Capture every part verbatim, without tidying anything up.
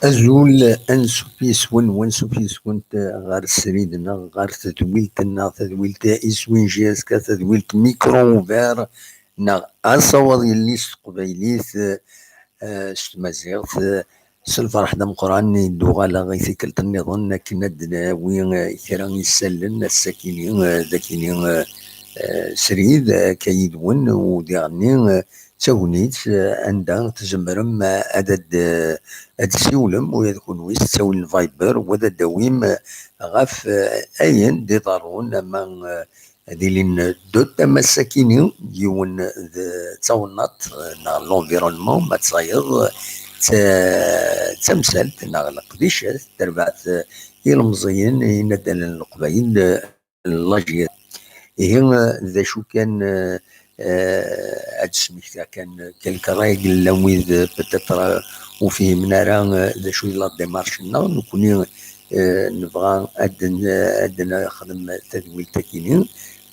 Azul, ansuf yes-wen, wansuf yes-went ɣer srid neɣ ɣer tedwilt-nneɣ, tadwilt iswin J S K, tadwilt micro ouvert neɣ asawaḍ yelli s teqbaylit, eh, s tmaziɣt, eh, s lferḥ d ameqqran i d-uɣaleɣ i tikkelt nniḍen akken ad d-nawi, eh, kra isallen ass-akini, eh, d akini, eh, eh, srid, eh, akka yid-wen, u diɣenni, eh, d tagnit, eh, anda tzemrem, eh, ad, ad, eh, ad tessiwlem, ula d kunwi s ttawil n Viber, u ad d-tawim, eh, ɣef, eh, ayen d-iḍerrun, ama, eh, ad ilin ddut, ama ass-akini yiwen d, d tawennaḍt, eh, neɣ l'environnement, ma tesɛiḍ, eh, d ta-, d tamsalt neɣ leqdicat terbaɛt, eh, ilemẓiyen, inaddalen n Leqbayel, eh, l'A J S K. Ihi, eh, d acu kan, eh, eh, ad d-smektiɣ kan quelques règles, llan wid, eh, peut-être, eh, ur fhimen ara, eh, d acu i la démarche-nneɣ. Nekkni, eh, nebɣa ad n-, ad nexdem tadwilt-akini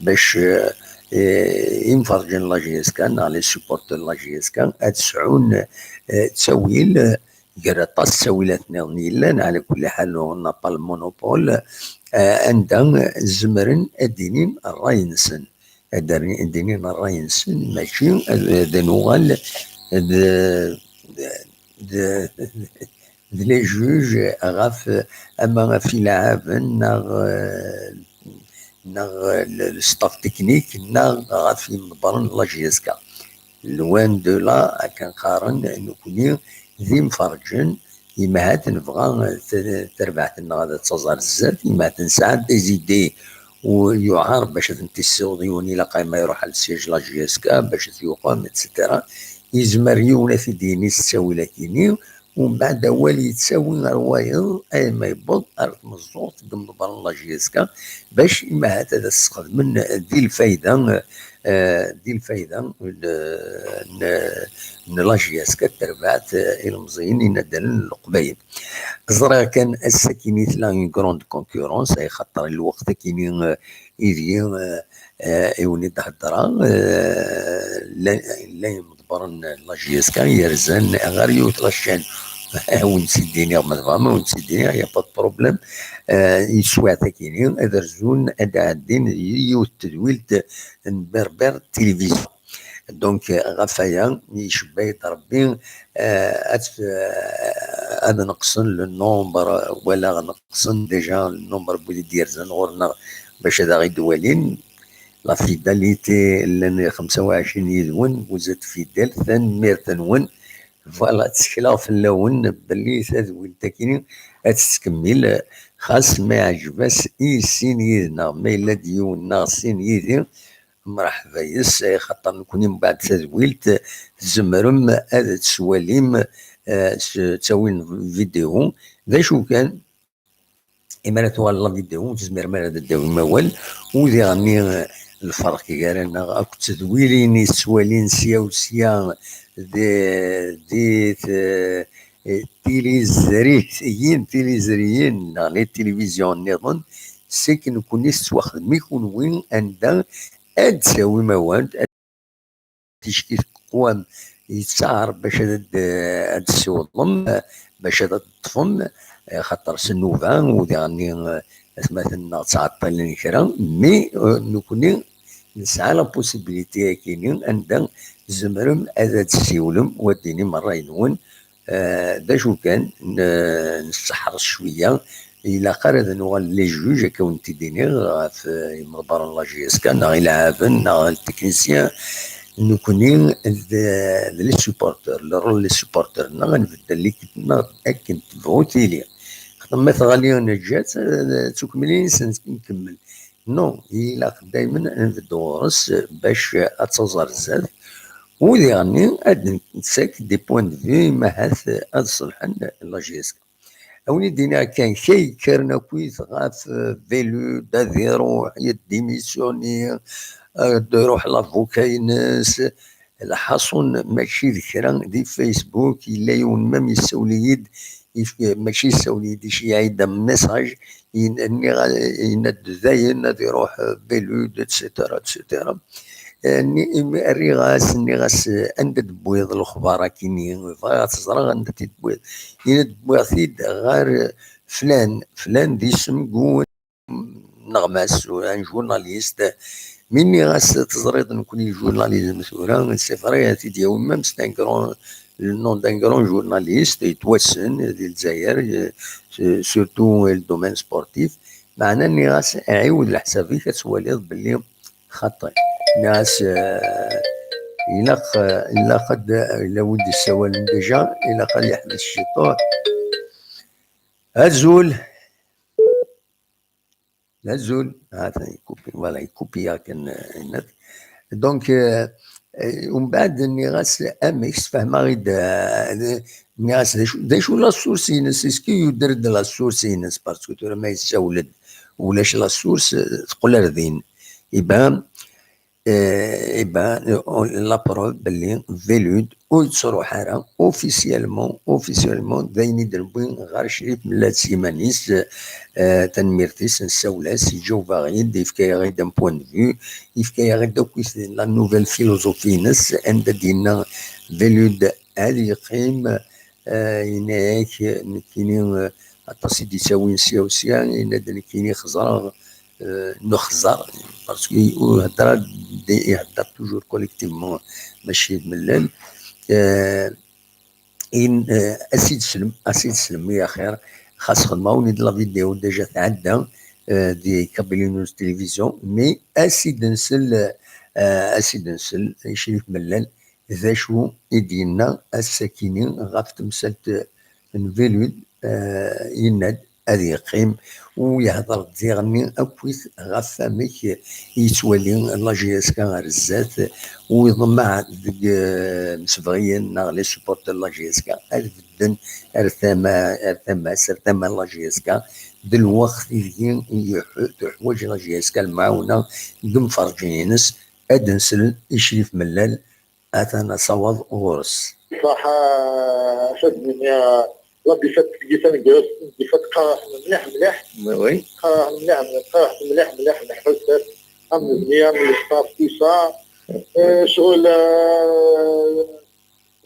bac, eh, eh, imferǧen n l'A J S K neɣ les supporters n l'A J S K ad sɛun, eh, ttawil, eh, gar aṭas n ttawilat nniḍen yellan, ɛla kulli ḥal, on n'a pas le monopole, eh, anda zemren ad d-inin ṛṛay-nsen. Ad d-, ad d-inin ṛṛay-nsen, mačči ad, ad nuɣal d, d, d, d les juges ɣef, ama ɣef ileɛɛaben neɣ, eh, neɣ, eh, le, le staff technique neɣ ɣef yimḍebbren n l'A J S K. Loin de là, akken qqaren, nekkni d imferǧen, imahat nebɣa, eh, t-, tarbaɛt-nneɣ ad taẓ ar zdat, imahat nesɛa des idées u yuɛer bac ad tent-issiweḍ yiwen, ilaq ma iruḥ ar le siège n l'A J S K bac ad t-yuqem, et cetera. Yezmer yiwen ad t-id-yini s ttawil akini, umbeɛd awal yettawi ar wayeḍ, ay ma yewweḍ ar tmeẓẓuɣt n yimḍebbren n l'A J S K, bac imahat ad as-sxedmen di lfayda, eh, di lfayda n, n, n l'A J S K, terbaɛt, eh, ilemẓiyen inaddalen n Leqbayel. Ẓriɣ kan ass-akini tella une grande concurrence, ay xaṭer lweqt-akini, eh, ideg, eh, eh, i wen-id-heddreɣ, eh, llan, llan yimḍebbren n l'A J S K yerzan ɣer yiwet la chaîne. A wen-tt-id-iniɣ, ma tebɣam a wen-tt-id-iniɣ, y a pas de problème. Eh, i teswiɛt-akini ad rzun, ad ɛeddin yiwet tedwilt n Berbère Télévision. Donc, ɣef waya, icebba-yi-d Rebbi, eh, ad, eh, ad neqsen le nombre, wala neqsen déjà le nombre n wid i d-yerzan ɣur-neɣ bac ad aɣ-id-walin. La fidélité, llan xemsa u ɛecrin yid-wen, vous êtes fidèles, tanemmirt-nwen. Voilà, ttekleɣ fell-awen belli tadwilt-agi ad tettkemmil, xas ma iɛǧeb-as i sin yid-neɣ, ma yella-d yiwen neɣ sin yid-i, mreḥba yes, axaṭer nekkni mbeɛd tadwilt tzemrem ad tt-twalim, eh, s ttawil n vidéo. D acu kan, imi ara tuɣal la vidéo, ur tezmirem ara ad d-tawim awal. U diɣenni, eh, lferq gar-aneɣ akked tedwilin i tettwalin sya u sya di, di t-, eh, tilizriyin, tilizriyin neɣ les télévisions nniḍen, c'est que nekkni tettwaxdem i kunwi anda ad d-tawim awal, ticki teqwam yettaɛer bac ad, ad d-tessiwḍem, bac ad d-teṭṭfem, eh, xaṭer s nnuba, u diɣenni, eh, atmaten-nneɣ ttɛeṭṭilen kra, mais, eh, nekkni nesɛa la possibilité akini anda tzemrem ad, ad d-tessiwlem, u ad d-tinim ṛṛay-nwen, eh, d acu kan, n-, nesseḥres cwiya, ilaq ara ad nuɣal les juges, akka wen-t-id-iniɣ, ɣef, eh, imḍebbren n la J S K, neɣ ileɛɛaben, neɣ les techniciens. Nekkni d, d les supporters, le rôle les supporters, neɣ ad nbeddel l'équipe-nneɣ akken tebɣu tili. Xaṭer ma tɣali neǧǧa-tt, eh, d tukmilin-nsen nkemmel. Non, ilaq daymen ad nbeddu ɣur-s bac ad taẓ ar zdat. U diɣenni ad d-nettak des points de vue, ma ahat ad ṣelḥen la J S K. A wen-id-iniɣ kan, kra yekkren akkit ɣef, euh, Bellude, ad iruḥ, ad démissionner, ad d-iruḥ l'avocat-ines. Lḥaṣun, mačči d kra, di Facebook yella yiwen, même yessawel-iyi-d, yef-, mačči yessawel-iyi-d, iceyyeɛ-iyi-d un message, yen-, nniɣ, yenna-d dayen ad iruḥ, euh, Bellude, et cetera, et cetera. Eh, nni-, imi rriɣ-as, nniɣ-as, eh, "Anda d-tewwiḍ lexbar-agi-nni? Bɣiɣ ad tt-ẓreɣ anda t-id-tewwiḍ." Yenna-d: "Wwiɣ-t-id ɣer flan, flan d isem n uneɣmas, un journaliste." Mi nniɣ-as: "Teẓriḍ nekkni le journalisme tura, c'est vrai, ad t-id-yawi même c'est un grand, le nom d'un grand journaliste, yettwassen di Lezzayer, eh, surtout le domaine sportif." Meɛna nniɣ-as: "Ɛiwed leḥsab-ik, ad twaliḍ belli xaṭi." Nniɣ-as, eh, ilaq, eh, ilaq ad, yella win d-issawalen déjà, ilaq ad yeḥbes ciṭuḥ. Azul. Azul. Ah, ikupi, voilà, ikupi akken, eh, yenna-t. Donc, eh, eh, umbeɛd nniɣ-as: "Amek, sfehmeɣ-id, eh, nniɣ-as d acu, d acu la source-ines? Est-ce que yuder-d la source-ines?" Parce que tura ma yessawel-d ulac la source, eh, teqqel ar din. Iban, eh, iban, eh, la preuve belli Velud ur yettruḥ ara officiellement, officiellement d ayen i d-newwi ɣer Crif Mellal s yiman-is, eh, tanemmirt-is, nessawel-as, iǧaweb-aɣ-id, yefka-yaɣ-id un point de vue, yefka-yaɣ-id akk la nouvelle philosophie-ines, anda d-yenna Velud ad yeqqim, eh, yenna-yak, nekkini, eh, aṭas i d-ittawin sya u sya, yenna-d nekkini xeẓreɣ, eh, nexẓer, parce que ur ihedder ara d-, ihedder toujours collectivement, mačči d Mellal. Eh, in, eh, a s-id-slem, a s-id-slem, ya xir, xas xedmeɣ-awen-id la vidéo déjà tɛedda, eh, di Kabylie News Télévision, mais a s-id-nsel, eh, a s-id-nsel i Crif Mellal, d acu i d-yenna ass-akini ɣef temsalt n Velud, eh, yenna-d ad yeqqim u yehder-d diɣenni akkit ɣef amek yettwali la J S K ar zdat, u iḍemmeɛ deg, eh, imsebɣiyen neɣ les supporters n la J S K ad bedden ar tama, ar tama-s, ar tama n la J S K, d lweqt ideg i tuḥwaǧ la J S K lemɛawna n yimferǧen-ines. Ad nsel i Crif Mellal, atan asawaḍ ɣur-s. Ṣaḥa, ad d-nini, la défaite deg taneggarut, une défaite qerrḥen mliḥ, mliḥ. Oui, oui. Qerrḥen mliḥ, mliḥ, qerrḥen mliḥ, mliḥ, mliḥ, ḥusset. Am nitni, am le staff, tout ça. Euh, ccɣel, euh,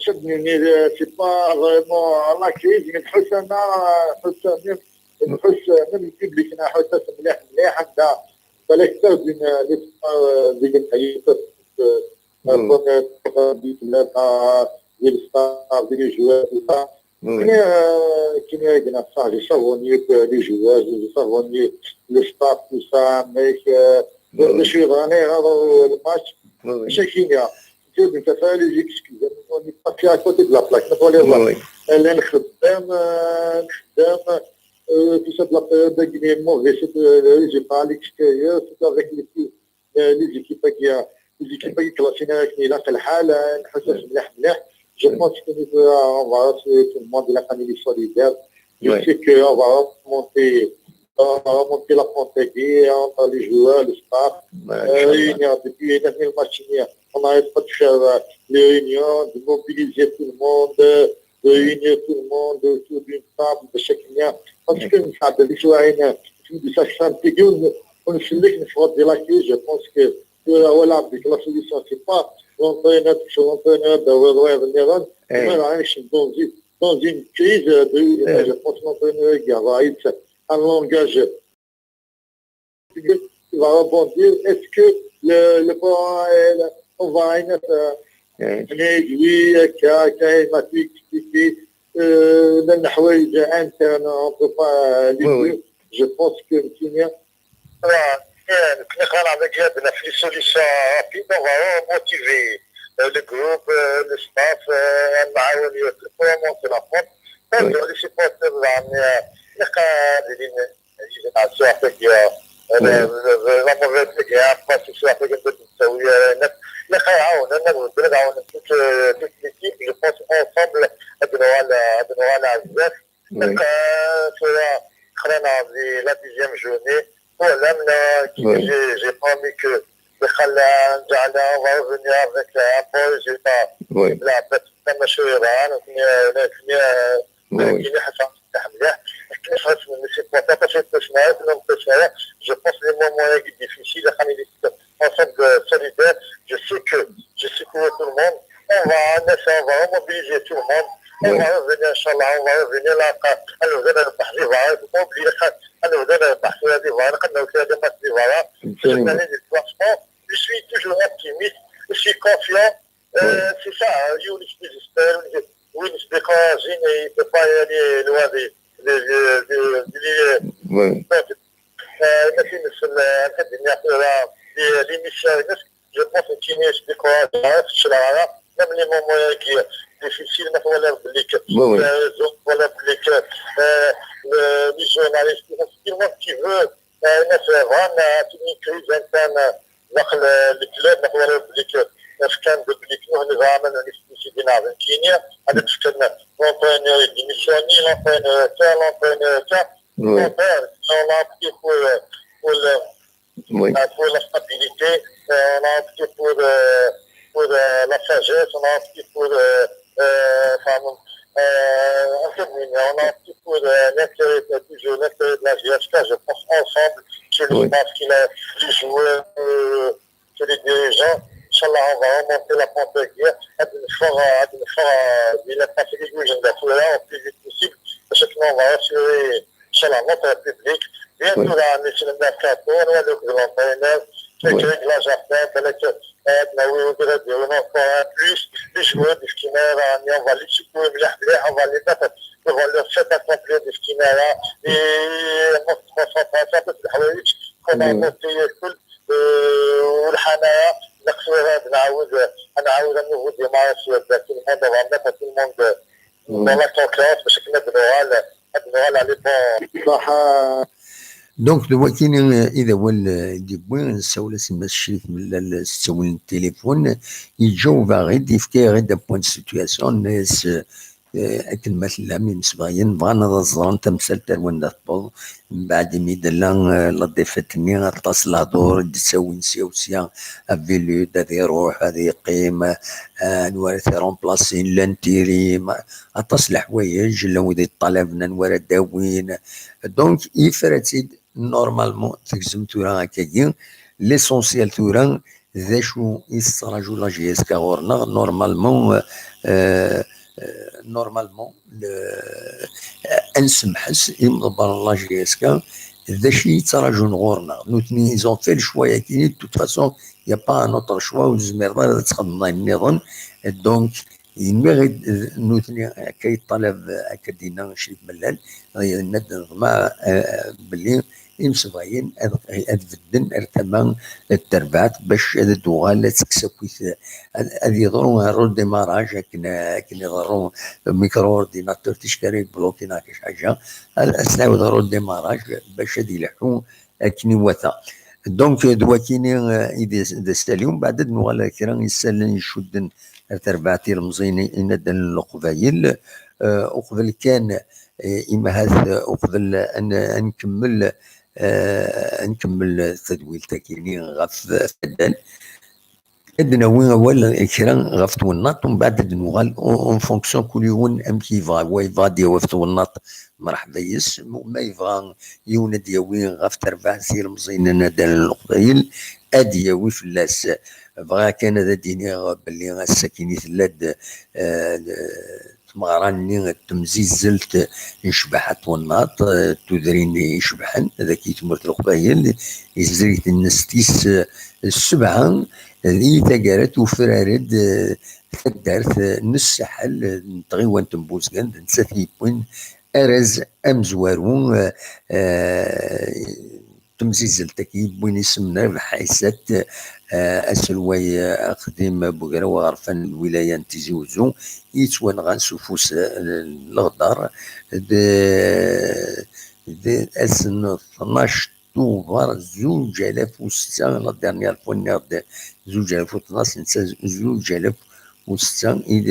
ad d-nini, c'est pas vraiment la crise, mais nḥuss-aneɣ, nḥuss, même, nḥuss, même le public, nḥuss-as mliḥ, mliḥ, anda, balak, euh, deg, euh, deg, euh, la première fois, di tlata, di le staff, di les joueurs, tout ça. Oui. Mais, euh, كاين هنا صح, les savonniers, euh, les joueurs, les savonniers, le staff, tout ça, mais, euh, oui, je suis vraiment dans le match. Oui, oui. Chaque fois, je vais me faire les excuses. On est passé à côté de la plaque. Oui, oui. Elle est خدام, euh, خدام, euh, tout ça de la période de mauvais, c'est, euh, le résultat à l'extérieur, c'est avec les, euh, les équipes qui, euh, les équipes qui classent, euh, qui, là, c'est le حال, euh, نحسس مليح مليح. Je pense que nous, euh, on va, tout le monde, il a quand même solidaire. Je sais que on va remonter, on va remonter la pente, entre les joueurs, le staff, euh, réunir depuis le match, on n'arrête pas de faire, euh, les réunions, de mobiliser tout le monde, euh, de réunir tout le monde autour d'une table, de chacun. Parce que nous, ça, de l'histoire, de ça, ça, on, on se laisse une fois de la crise, je pense que, euh, voilà, avec la solution, c'est pas l'entraîneur, c'est l'entraîneur de, de, de, de, de, mais là, je suis dans une, dans une crise, euh, de, je pense que l'entraîneur, il va être un langage qui va rebondir. Est-ce que le, le, euh, on va, euh, réduire, euh, كيما tu expliqué, euh, من حوايج interne, on peut pas, euh, les dire. Oui, oui. Je pense que, voilà, euh, نقدر نعطيك هاد les solutions rapides, on va remotiver, euh, le groupe, euh, le staff, euh, المعاونيات, pour remonter la pente. Les supporters, يعني, euh, نقدر les génération africaine, la mauvaise génération africaine de النساوية. نقدر يعاون، نقدر يعاون toute, euh, toute l'équipe, je pense ensemble, هاد نوال، هاد نوال عزاز. Oui. Donc, euh, tura خلينا في la dixième journée. Voilà, mais, euh, qui, oui, j'ai, j'ai promis que خلينا نرجع لها, on va revenir avec, euh, un bon résultat. Oui. لا، بس كما شوية بقى، أنا كني، أنا كني، oui, oui, كني حتى مليح. Parce que c'est pour ça, parce que c'est ça, c'est ça. Je pense que les moments difficiles, on est ensemble solidaires. Je sais que je secoue tout le monde. On va, on va mobiliser tout le monde. On va revenir, Inch'Allah, on va revenir là. On va revenir là. On va revenir là. On va revenir là. On va revenir là. Je suis toujours optimiste. Je suis confiant. Euh, c'est ça, hein, il y a des désespérés, il y a des découragés, mais il ne peut pas y aller loin des, des, des, des, des, des, Oui. Donc, euh, il y a des, euh, des, des, des, des, des, des, je pense que c'est décourageant, hein, c'est là, même les moments qui sont difficiles, mais voilà, les, Oui, oui. euh, donc, voilà, les, euh, le, les journalistes, tout le monde qui veut, euh, mettre vraiment, euh, une crise interne, euh, dans le, le club, mais voilà, les, euh, كان بلي كنا زعما نستفيد من كينيا، هذا كان l'entraîneur démissionné, l'entraîneur تاع، l'entraîneur تاع. Oui. Au contraire, on a opté pour, euh, pour le, Oui. euh, pour la stabilité, euh, on a opté pour, euh, pour, euh, la sagesse, on a opté pour, euh, euh, enfin, euh, un peu de mignon, on a opté pour, euh, l'intérêt, toujours l'intérêt de la J S K, je pense, ensemble, je Oui. pense qu'il a les joueurs, euh, que les dirigeants, Inch'Allah, on va remonter la pente de guerre, هاد النفر، هاد النفر، euh, il a passé les jours, je ne vais pas là, au plus vite possible, parce que on va assurer, Inch'Allah, notre public. Bientôt, Oui. Là, on est sur le mercato, on va le l'entraîneur, Oui. le réglage à faire, بالك, euh, ناوي ندير encore un plus, les joueurs de Skimera, on va les secouer, مليح، مليح, on va les mettre devant leur fait accompli de Skimera, et notre concentration, un peu de الحوايج, qu'on a Oui. noté, euh, والحنايا، نقصد نعاود، نعاود un nouveau démarrage, tout le monde, on va mettre tout le monde dans la confiance, parce que نبنوا على، نبنوا على les bons. صح. Donc, d wakini, euh, i d awal, euh, i d-yewwi, nessawel-as i Mass Crif Mellal s ttawil n tilifun, yeǧǧa-aɣ-id, yefka-aɣ-id un point de situation, yenna-yas, euh, akken ma tellam imsebɣiyen, bɣan ad ẓren tamsalt ar wanda tewweḍ, mbeɛd imi d-tella, euh, la défaite-nni, aṭas lehdur i d-ttawin sya u sya, Avilude ad iruḥ, ad yeqqim, euh, anwa ara t-iremplasin, l'intérim, aṭas leḥwayeǧ, llan wid yeṭṭalaben anwa ara d-awin. Donc, yefra-tt-id, normalement, tegzem tura akkagi. L'essentiel tura, d acu i tettṛaǧu la J S K ɣur-neɣ, normalement, euh, euh, normalement, le, euh, ad nsemḥes i imḍebbren n la J S K, d acu i ttṛaǧun ɣur-neɣ. Nutni, ils ont fait le choix-agi, de toute façon, il n'y a pas un autre choix, ur tezmireḍ ara ad txedmeḍ ayen nniḍen. Donc, yenna-ɣ-id, nutni, akka yeṭṭalab, akka d-yenna Crif Mellal, yenna-d neḍmeɛ, euh, belli imsebɣiyen ad, ad bedden ar tama n terbaɛt bac ad d-tuɣal ad tekkes akkit, ad, ad yeḍru un redémarrage akken, akken iḍerru micro-ordinateur ticki ara yebluki neɣ kra ḥaǧa, ad, ad s-nɛawed redémarrage bac ad ileḥḥu akken iwata. Donc, d wakini, euh, i d, d asali, umbeɛd ad nuɣal ar kra n yisallen icudden ar terbaɛt ilemẓiyen inaddalen n Leqbayel, euh, uqbel kan, euh, imahat, euh, uqbel ad n-, ad nkemmel, euh, ad nkemmel tadwilt-agi ɣef, ɣef waddal. Ad d-nawi awal kra ɣef twennaḍt, umbeɛd ad d-nuɣal en, en fonction kul yiwen amek yebɣa. Wa yebɣa ad d-yawi ɣef twennaḍt, mreḥba yes, ma yebɣa yiwen ad d-yawi ɣef terbaɛt ilemẓiyen inaddalen n Leqbayel, ad d-yawi fell-as. Bɣiɣ kan ad d-iniɣ belli ass-agi i tella-d, eh, tmeɣra-nni n temzizzelt n ccbaḥa n twennaḍt, eh, tudrin icebḥen, dagi tmurt n Leqbayel, izri-t-ines tis, eh, sebɛa, di taggara tufrar-d, eh, taddart, eh, n Ssaḥel, eh, n tɣiwant n Buzgan, d nettat i yewwin arraz amezwaru, eh, eh, temzizzelt-agi yewwin isem n Rabeḥ Ɛisat, eh, aselway, eh, Axdim Bugraw aɣerfan n lwilaya n Tizi Uzzu, yettwanɣan s ufus, eh, n leɣder, d, d ass n tnac Tubeṛ zuǧ alaf u setta, la dernière fois nniɣ-d zuǧ alaf u tnac, netta zuǧ alaf u setta i d,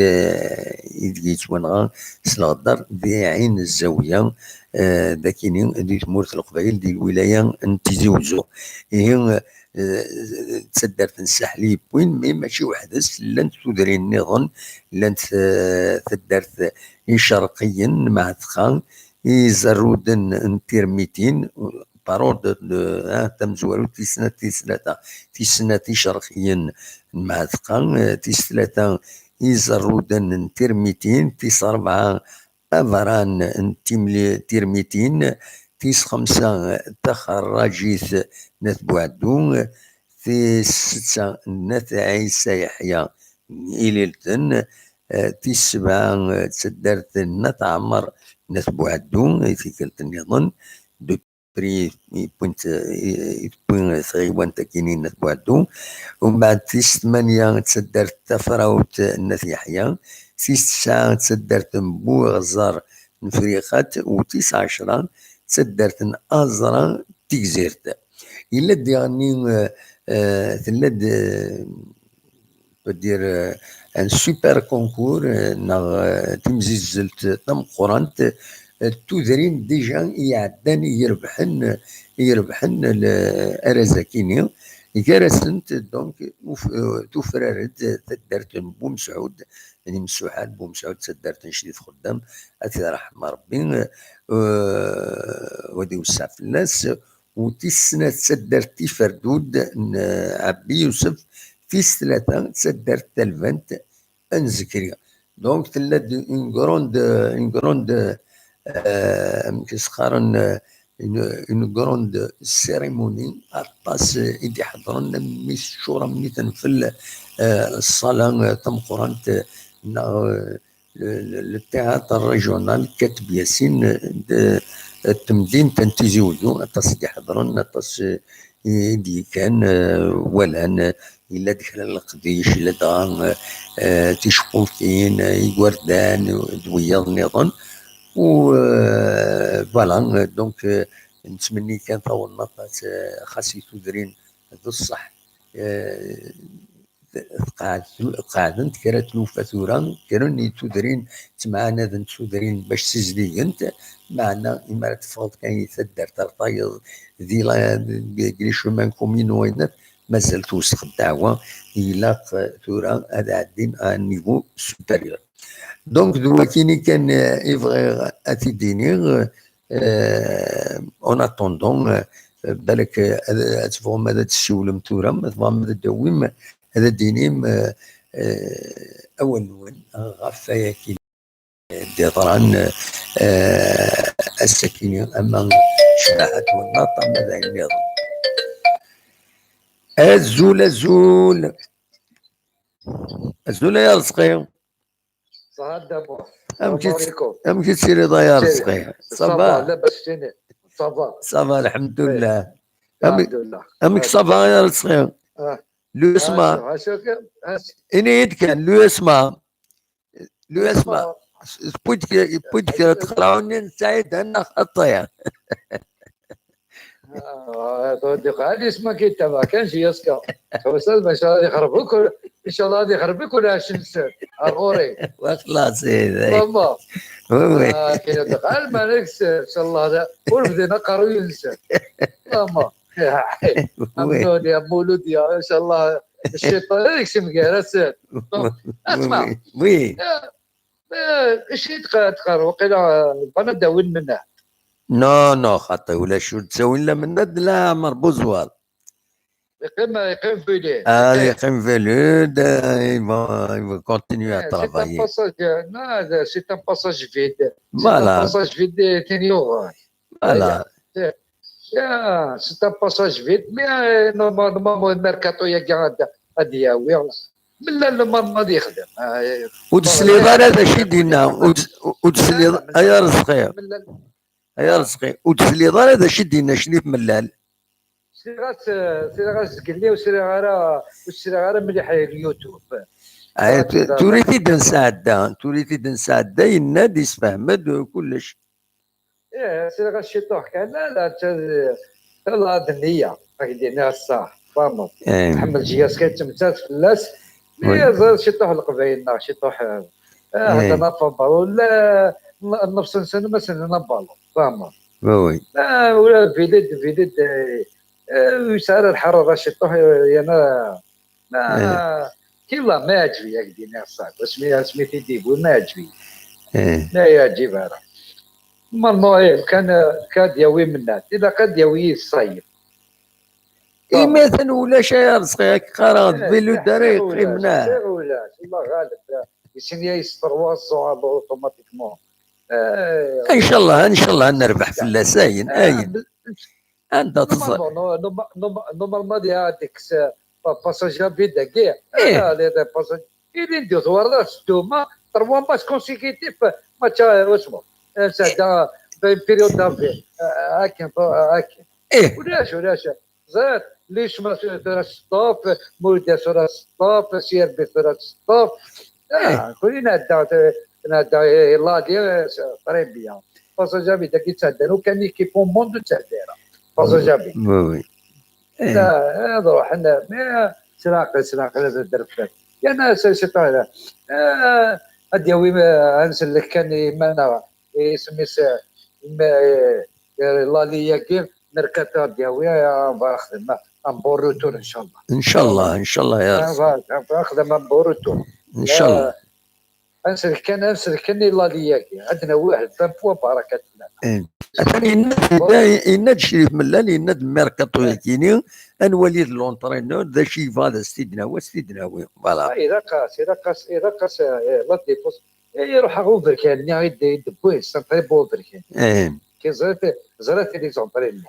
i deg yettwanɣa s leɣder di Ɛin Zawiya, eh, d akini di tmurt n Leqbayel, di lwilaya n Tizi Uzzu. Ihi, eh, d taddart n Saḥel i yewwin, mi mačči weḥd-s, llant tudrin nniḍen, llant, eh, taddart Icerqiyen, Mɛatqa, izerruden n tirmitin, par ordre de, ah, tamezwarut, tis snat, tis tlata, tis snat icerxiyen n Mɛatqa, eh, tis tlata izerruden n tirmitin, tis rebɛa abeṛṛan n timli-, tirmitin, tis xemsa taxerrajit n At Buɛeddu, tis setta n At Ɛisa Yeḥya n Ililten, eh, tis sebɛa, eh, d taddart n At Ɛmer n At Buɛeddu, i tikkelt nniḍen, de prix, i wwin, eh, i tewwi tɣiwant-agi n At Buɛeddu. Umbeɛd tis tmanya d taddart tafrawt n At Yeḥya, tis tesɛa d taddart n Buɣẓar n Friqat, u tis ɛecra d taddart n Aẓra n Tigzirt. Yella-d diɣenni, eh, eh, tella-d, eh, peut dire, euh, un super concours, euh, neɣ, euh, timzizzelt tameqqrant, euh, d tudrin déjà i iɛeddan i irebḥen, i irebḥen le-, arraz-akini. Gar-asent, donc, uf-, euh, tufrar-d taddart n Bumesɛud, n Imsuḥal Bumesɛud, taddart n Cdid Xeddam, ad t-yerḥem Rebbi, euh, u ad iwesseɛ fell-as, u tis snat d taddart Tiferdud n, euh, Ɛebbi Yusef, tis tlata d taddart Talbant n Zekri. Donc, tella-d une grande, une grande, euh, amek i s-qqaren, euh, une, une grande cérémonie, aṭas, euh, i d-iḥeḍren, am mi teččur, am mi tenfel, euh, ṣṣala, euh, tameqqrant, euh, neɣ, euh, le, le, le théâtre régional Kateb Yasin, euh, de, euh, temdint n Tizi Uzzu, aṭas i d-iḥeḍren, aṭas, euh, i d-yekkan, eh, walan, eh, yella-d kra n leqdic, yella dɣa, eh, eh, ticeqqutin, eh, igerdan, d wiyaḍ nniḍen. U, eh, voilà, eh, donc, eh, nettmenni kan tawennaḍt, eh, xas i tudrin d ṣṣeḥ, eh, tqeɛd-, qeɛdent kra tlufa tura, kra n tudrin ttemɛanadent tudrin bac ssizdigent, meɛna imi ara teffɣeḍ kan i taddart ar tayeḍ, di la, deg les chemins communaux, mazal tewsex ddeɛwa, ilaq tura ad ɛeddin à un niveau supérieur. Donc, d wakini kan, eh, i bɣiɣ ad t-id-iniɣ, eh, en attendant, eh, balak, eh, ad, ad tebɣum ad d-tessiwlem tura, ma tebɣam ad d-tawim, ad d-tinim, eh, eh, awal-nwen ɣef wayagi d-yeḍran, eh, ass-agi, ama ccbaḥa-twen, ama d ayen nniḍen. Azul, azul. Azul ay Arezqi. Ṣaḥa Dda Muḥ. Amek i tt-, amek i tettiliḍ ay Arezqi? Ça va? Ça va, lḥemdullah. Amek, amek ça va ay Arezqi? L'U S M A. Ini-yi-d kan, l'U S M A. L'U S M A. Tewwi-d kra, tewwi-d kra n txelɛunin n Saɛid, neɣ xaṭi? آه، هذا هو الدقة. هذه اسمها كيتا، ما كانش ياسكا. هو سلمى، إن شاء الله يخرب لك، إن شاء الله هذه يخرب لك ولا عشرين سنة. أغوري. وخلاص، إيه، إيه. ماما. Oui, oui. آه، كاين الدقة. الملك، إن شاء الله هذا. ورفدينا قارو ينسى. ماما. Oui. أمنون يا مولود يا، إن شاء الله. الشيطان هذيك شي مقارسة. اسمع. Oui, oui. آه، آه، ايش تق-، تقرا؟ وقيلا، آه، بنا داوين منه. Non, non, خاطي ولا شو تسوي لنا من ند؟ لا، عمر بوزوال. يقيم، يقيم في ليل. آه، يقيم في ليل، آه، il va, il va continuer à travailler. C'est un passage, euh, non, c'est un passage vide. C'est un passage vide, euh, كاين يوغ. Voilà. C'est, c'est un passage vide, mais, euh, normalement, le mercato, il y a غادي ياوي. من لا، لا، ما، ما غادي يخدم. آه، ur tesliḍ ara d acu i d-yenna. Ur tes-, ur tesliḍ, ay Arezqi. Ay Arezqi, ur tesliḍ ara d acu i d-yenna Cnif Mellal. Sliɣ-as, sliɣ-as zgelli, ur sliɣ ara, ur sliɣ ara mliḥ i YouTube. Ay, tura-t-id nesɛedda, tura-t-id nesɛedda, yenna-d, yessefhem-d kullec. Ih, sliɣ-as ciṭuḥ kan, la, la, d, la, d nniya, ad k-d-iniɣ ṣṣeḥ, tfahmeḍ. Tḥemmel Jiyas kan, ttmettat fell-as, mi yeẓra ciṭuḥ Leqbayel neɣ ciṭuḥ, eh, eh, hatan afabalu, la, n-, nnefṣ-nsen ma snen abalu, tfahmeḍ. Oui, oui. Ah, ula d Vidid, Vidid, eh, eh, ur yesɛi ara lḥerara ciṭuḥ, eh, yerna, ma, killa, ma yeɛǧeb-iyi, ad k-d-iniɣ ṣṣeḥ, asmi, asmi t-id-yewwi, ma yeɛǧeb-iyi. Eh. Ma yeɛǧib ara. Normalement, eh, kan, eh, kan ad yawi Mennad. Ilaq ad yawi Sayef. Imi atan ulac ay Arezqi, ad k-qqareɣ d Belluda ara yeqqimen. Ulac, Allah ɣaleb. Isin ya yesṭerwa ẓẓuɣ automatiquement. Eh, Incallah, incallah ad nerbeḥ fell-as, ayen, eh, ayen. Anda teẓ- Normalement, no-, norma-, norma-, normalement, il y a des, euh, pa-, passage à vide, guerre. Eh. Ah, les, les passages. Il est deux, voilà, c'est deux, trois matchs consécutifs, match à, euh, osmo. Euh, c'est dans, dans une période d'envie. Euh, هاكا، هاكا. Eh. ولاش، ولاش. زاد، ليش ما س-، ثلاث سطاف، مولودية ثلاث سطاف، سي ار بي ثلاث سطاف. Eh. آه، كلنا نعدى، نعدى، إيه، لا دي، آه، très bien. Passage à vide, كي تعدى، لو كان équipe au monde تعدى. Passage à vide. Oui, oui. Eh. لا، هذا روح، لا، ما سراق، سراق، لا، لا، درك. يا ناس، سي طايرة. آه، هاد يوي، آه، نسلك كان يمانا، يسمي س-، ما، آه، لا ليا كيف، ميركاتو هاد يوي، آه، نخدم، آه، un bon retour إن شاء الله. إن شاء الله، إن شاء الله يا آه، رب. نخدم un bon retour. إن شاء الله. آه، أنسلك كان، أنسلك كان لا ليا كي. عندنا واحد، vingt points بركة الله. إيه. ثاني يناد، يناد شريف ملال، يناد ميركاتو ياكيني، أنوالي لونترينور، ذا شيفا، ذا ستيدناوي، ستيدناوي، voilà. إذا قاس، إذا قاس، إذا قاس، إيه، لا ديفونس. إيه، يروح غو بركان، يا غير يد-، يدبوي، سي ان تري بون بركان. إيه. كي زرت، زرت لي زونترينمون.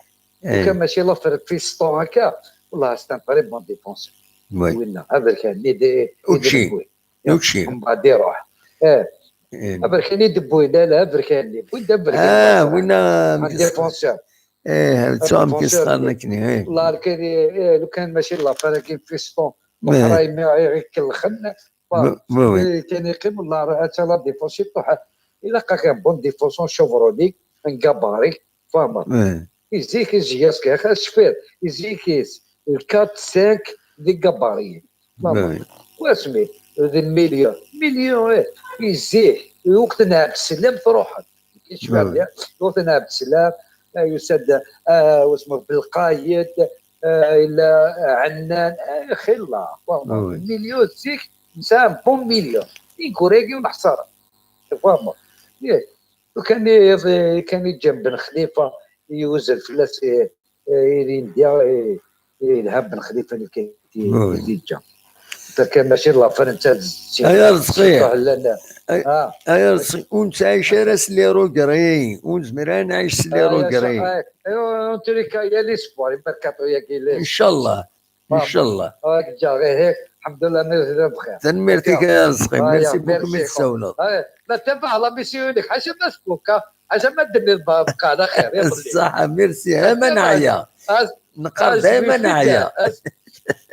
إيه. وكان ماشي لافير فيستون هكا، والله سي ان تري بون ديفونسور. وي. وينا، هذا كان، يد-، يد-، أوتشي. يدبوي. أوتشي. من بعد يروح. إيه. إيه. هذا كان يدبوي، لا، لا، هذا كان اللي، وين دبر كان آه، بصراحة. وينا عند مكس-، ديفونسور. إيه، هذا سواء ديفونسور مكسر اللي، نكني، إيه. والله كان، إيه، لو كان ماشي لافير كاين فيستون، إيه. وحرايمي يكلخن، ب-، ب-، oui. كان يقيم والله راه حتى لا ديفونس يطيح. إلا لقى كان بون ديفونسون شوفرونيك، ان كاباري، فاهمة؟ إيه. يزيك يزياس كيخ الشفير، يزيك يس الكات سانك دي كاباري. فاهمة؟ Oui. واسمي، ذي المليون، مليون، إيه. يزيك، وقت نهار السلام تروح. كيشبع بيان. وقت نهار السلام، آه، يسد، آه، واسمه بالقايد، آه، إلا عنان، آه، خير الله. فاهمة؟ Oui. مليون زيك، نسام بون مليون. إنكو ريغيون حصارة. فاهمة؟ إيه. وكان ي-، كان يجي بن خليفة يوزن فلاس، إيه، إيه، إيرينديا، إيه، إيه، الهاب بن خليفة اللي كان ي-، oui. اللي جا. فكان ماشي لافير نتا الزين. أيا رزقي. سيرتو على ال-، أي-، آه. أيا رزقي، ونتعيش راس لي روغري، ونزمر نعيش لي آه، يا روغري. صح، آه. إيوا، أنت اللي كاين لي سبور، يبارك الله ياك إليس. إن شاء الله. إن شاء الله. هاك جا غير هيك. الحمد لله، أنا بخير. تنميرتك يا رزقي. آه، ميرسي يا بوكو ميرسي. من السولة. آه، لا تبع لا ميسيونك. حاجة ما سبوكا. حاجة ما دني بقى على خير. يا بلي. الصحة، ميرسي. ها ما نعيا. نقار دايما نعيا.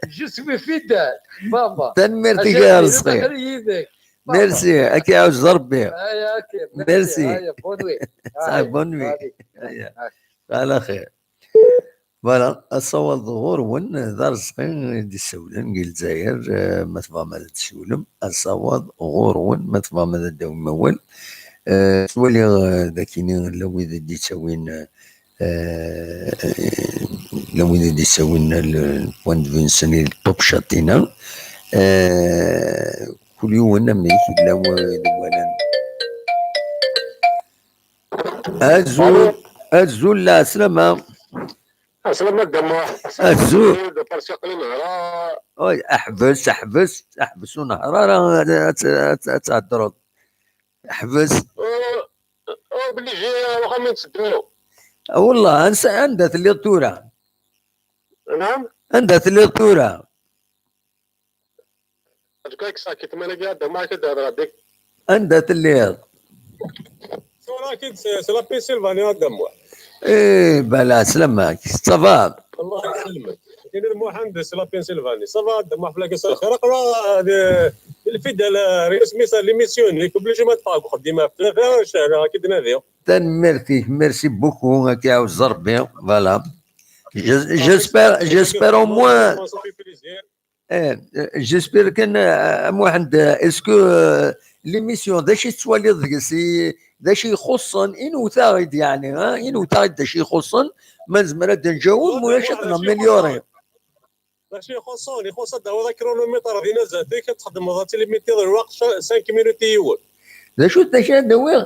جو سوي فيدال. ماما. تنميرتك يا رزقي. ميرسي، أكي عاوز ربي. آه، يا أكي. ميرسي. آه، يا بون وي. صح، آه، بون وي. آه. على خير. Voilà, asawaḍ ɣur-wen, d Arezqi i d-issawlen deg Lezzayer, eh, ma tebɣam ad d-tessiwlem, asawaḍ ɣur-wen, ma tebɣam ad d-tawim awal. Eh, ttwaliɣ, eh, dakini la wid i d-ittawin, eh, la wid i d-ittawin le point de vue-nsen i Top Chatina. Eh, kul yiwen amek yella wa-, iwalan. Azul, azul, lɛeslama. Ɛeslama a Dda Muḥ. Azul. Parsi aql-i nehreɣ. Oy, ḥbes, ḥbes, ḥbes ur nehreɣ ara, ad, ad, ad, ad theddreḍ. Ḥbes. Ur, ur obligié, ar uxxam i netteddu. Wallah, ansa, anda telliḍ tura? Naɛam? Anda telliḍ tura? Ǧkayk sakit, ma nagi ad d-hedreɣ dik. Anda telliḍ? Tura akid s, s la Pennsylvanie a Dda Muḥ. Eh, bala, selamak. Ça va? Allah yselmek. Kini Muḥend s la Pennsylvanie. Ça va a Dda Muḥ, fell-ak s lxir. Aql-aɣ, eh, di, di lfidal, eh, isem-is, l'émission-nni, obligé ma teffeɣ deg uxeddim ɣef tlata, cehleɣ akid nadi. Tanemmirt-ik, merci beaucoup, ad k-iɛawez Rebbi, voilà. Je-, j'espère, j'espère au moins. Ça fait plaisir. Eh, j'espère kan, eh, a Muḥend, est-ce que, eh, l'émission, d acu i tettwaliḍ deg-s, i, d acu ixuṣṣen, inewt-aɣ-id, yeɛni, ha? Inewt-aɣ-id d acu ixuṣṣen, ma nezmer ad d-nǧaweb, ma ulac ad n-améliorer. D acu ixuṣṣen, ixuṣṣ ad d-tawiḍ akrunumiṭer din azat-ik, ad txedmeḍ, ad tilimitiḍ lweqt cinq minutes i yiwen. D acu, d acu ad d-awiḍ?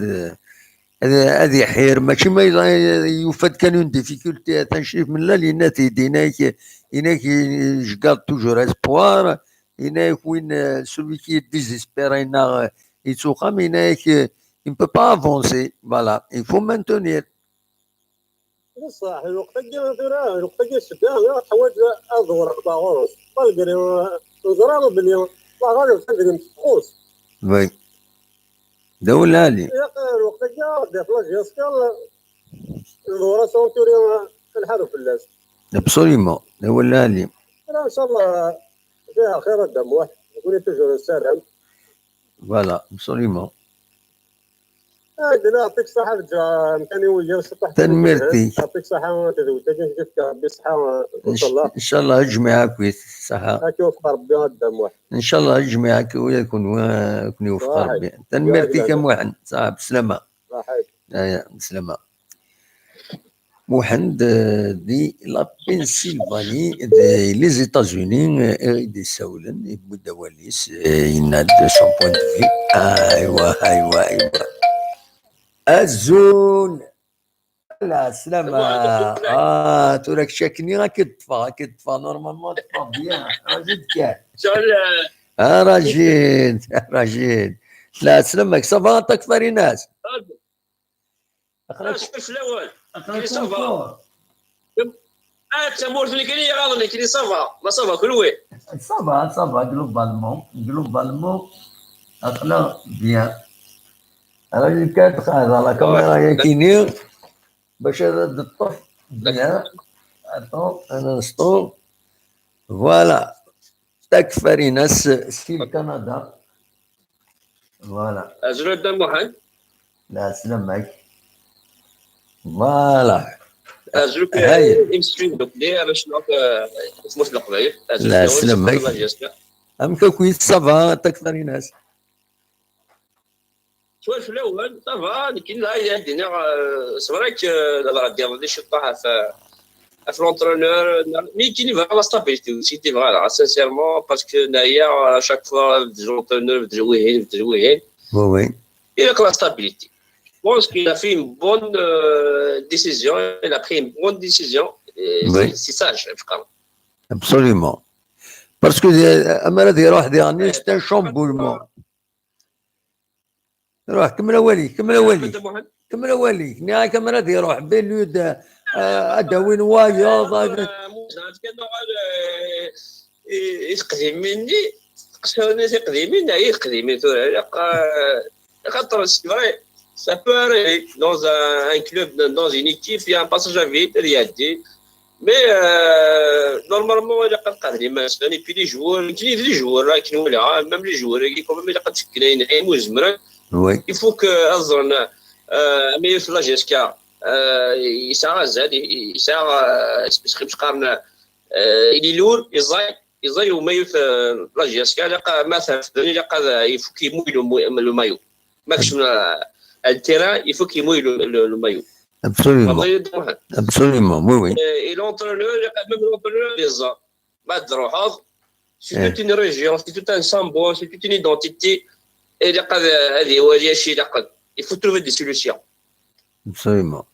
ad, ad, ad iḥir, mačči ma yella yufa-d kan une difficulté, atan Crif Mellal yenna-t-id, yenna-k, yenna-k, je garde toujours espoir, yenna-k win, euh, celui qui est désespéré, neɣ, euh, yettuxam, yenna-k, euh, il ne peut pas avancer. Voilà, il faut maintenir. Bṣaḥ, lweqt-agi tura, lweqt-agi ssebba, teḥwaǧ ad ḍewreɣ ɣur-s. Malgré, euh, neẓra belli la valeur tadrimt txuṣ. Oui. D awal lɛali. Ilaq lweqt-agi ad d-yaf la gestion, ḍewreɣ s tura, lḥaru fell-as. Absolument. D awal lɛali. Tura, ncallah, fiha xir a Dda Muḥ. Nekni toujours nessaram. Voilà, absolument. Tanemmirt-ik. Ncallah ad jmiɛ akkit ṣṣeḥḥa. Ncallah ad jmiɛ akkit, ad ken-iwefeq Rebbi. Tanemmirt-ik a Muḥend. Ṣaḥa, beslama. Aya, beslama. Muḥend, euh, di la Pennsylvanie, di les États-Unis, euh, i d-isawlen, yewwi-d awal-is, euh, yenna-d son point de vue. Aywa, aywa, aywa. Azul! La slama. Ah, tura kečč akkenni ad k-id-ṭṭfeɣ, ad k-id-ṭṭfeɣ, normalement ad ṭṭfeɣ bien. Rajid kan. Ah, Rajid, Rajid. La slama, ça va, takfarinas? Aql-ak, aql-ak en forme. Ah, d tamurt-nni kan i yi-iɣaḍen, nekkini ça va. Ma ça va, kenwi? Ça va, ça va, globalement, globalement, aql-aɣ bien. Ara yekkat xaḍa la caméra yakini bac ad d-teṭṭef bien. Attends un instant. Voilà. Takfarinas si le Canada. Voilà. Azul a Dda Muḥend. La slama-k. Voilà. Azul a imsujji nekkni, ara cnuɣ, eh, tmurt n Leqbayel. Azul a slama-k. Amek akk-it, ça va, takfarinas? Swal fell-awen, ça va, nekkini la, ad d-iniɣ, euh, c'est vrai que, euh, la radio, des choses pas à faire. L'entraîneur, mais il y a la stabilité aussi, c'est vrai, là, sincèrement, parce que d'ailleurs, à chaque fois, des entraîneurs, des wihin, des wihin. Oui, oui. Il y a la stabilité. Je pense qu'il a fait une bonne, euh, décision, il a pris une bonne décision, et oui, c'est, c'est sage, je crois. Absolument. Parce que, euh, amara d-iruḥ diɣen, c'est un chamboulement. Ruḥ, kemmel awal-ik, kemmel awal-ik. Kemmel awal-ik. Nniɣ-ak amara d-iruḥ, Bellude, ah, ad d-awin wayeḍ, ad... I teqdimin-nni, teqdimin, ay teqdimin tura, ilaq, ah, xaṭer, c'est vrai, ça peut arriver dans un, un club, dans une équipe, il y a un passage à vide, ad iɛeddi. Mais, euh, normalement, il y a pas de problème. Et puis les joueurs, les joueurs, là, qui nous, là, même les joueurs, qui, quand même, il y a pas de secret, il y a un mouvement. Oui. Il faut que, euh, mais la G S K, euh, il sera, il sera, euh, il est lourd, il est, il est au maillot, euh, la G S K, là, il faut qu'il mouille le, le maillot. Maximum, euh, à le terrain, il faut qu'il mouille le, le, le maillot. Absolument. Absolument, oui, oui. Et, et l'entraîneur, même l'entraîneur, les a. Ma tṛuḥeḍ, c'est toute une région, c'est tout un symbole, c'est toute une identité. Et il faut trouver des solutions. Absolument.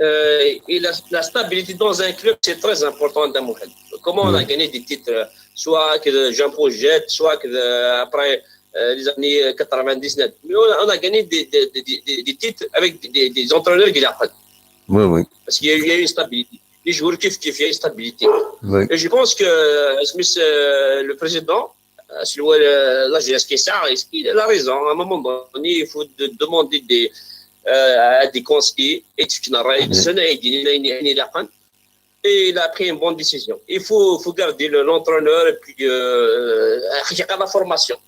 Euh, et la, la stabilité dans un club, c'est très important, Adam Mohamed. Comment on a gagné des titres, euh, soit que Jean-Paul Jett, soit que, euh, après euh, les années quatre-vingt-dix-neuf. Mais on a, on a gagné des, des, des, des titres avec des, des entraîneurs qui l'apprennent. Oui, oui. Parce qu'il y, a, il y a une stabilité. Les joueurs kiffent, kiffent, il y a une stabilité. Oui. Et je pense que euh, Smith, euh, le président, euh, sur le- la G S K, ça, il a raison. À un moment donné, il faut de- demander des, euh, à des conseillers et tu n'as rien. Et il a pris une bonne décision. Il faut, faut garder le- l'entraîneur et puis euh, la formation.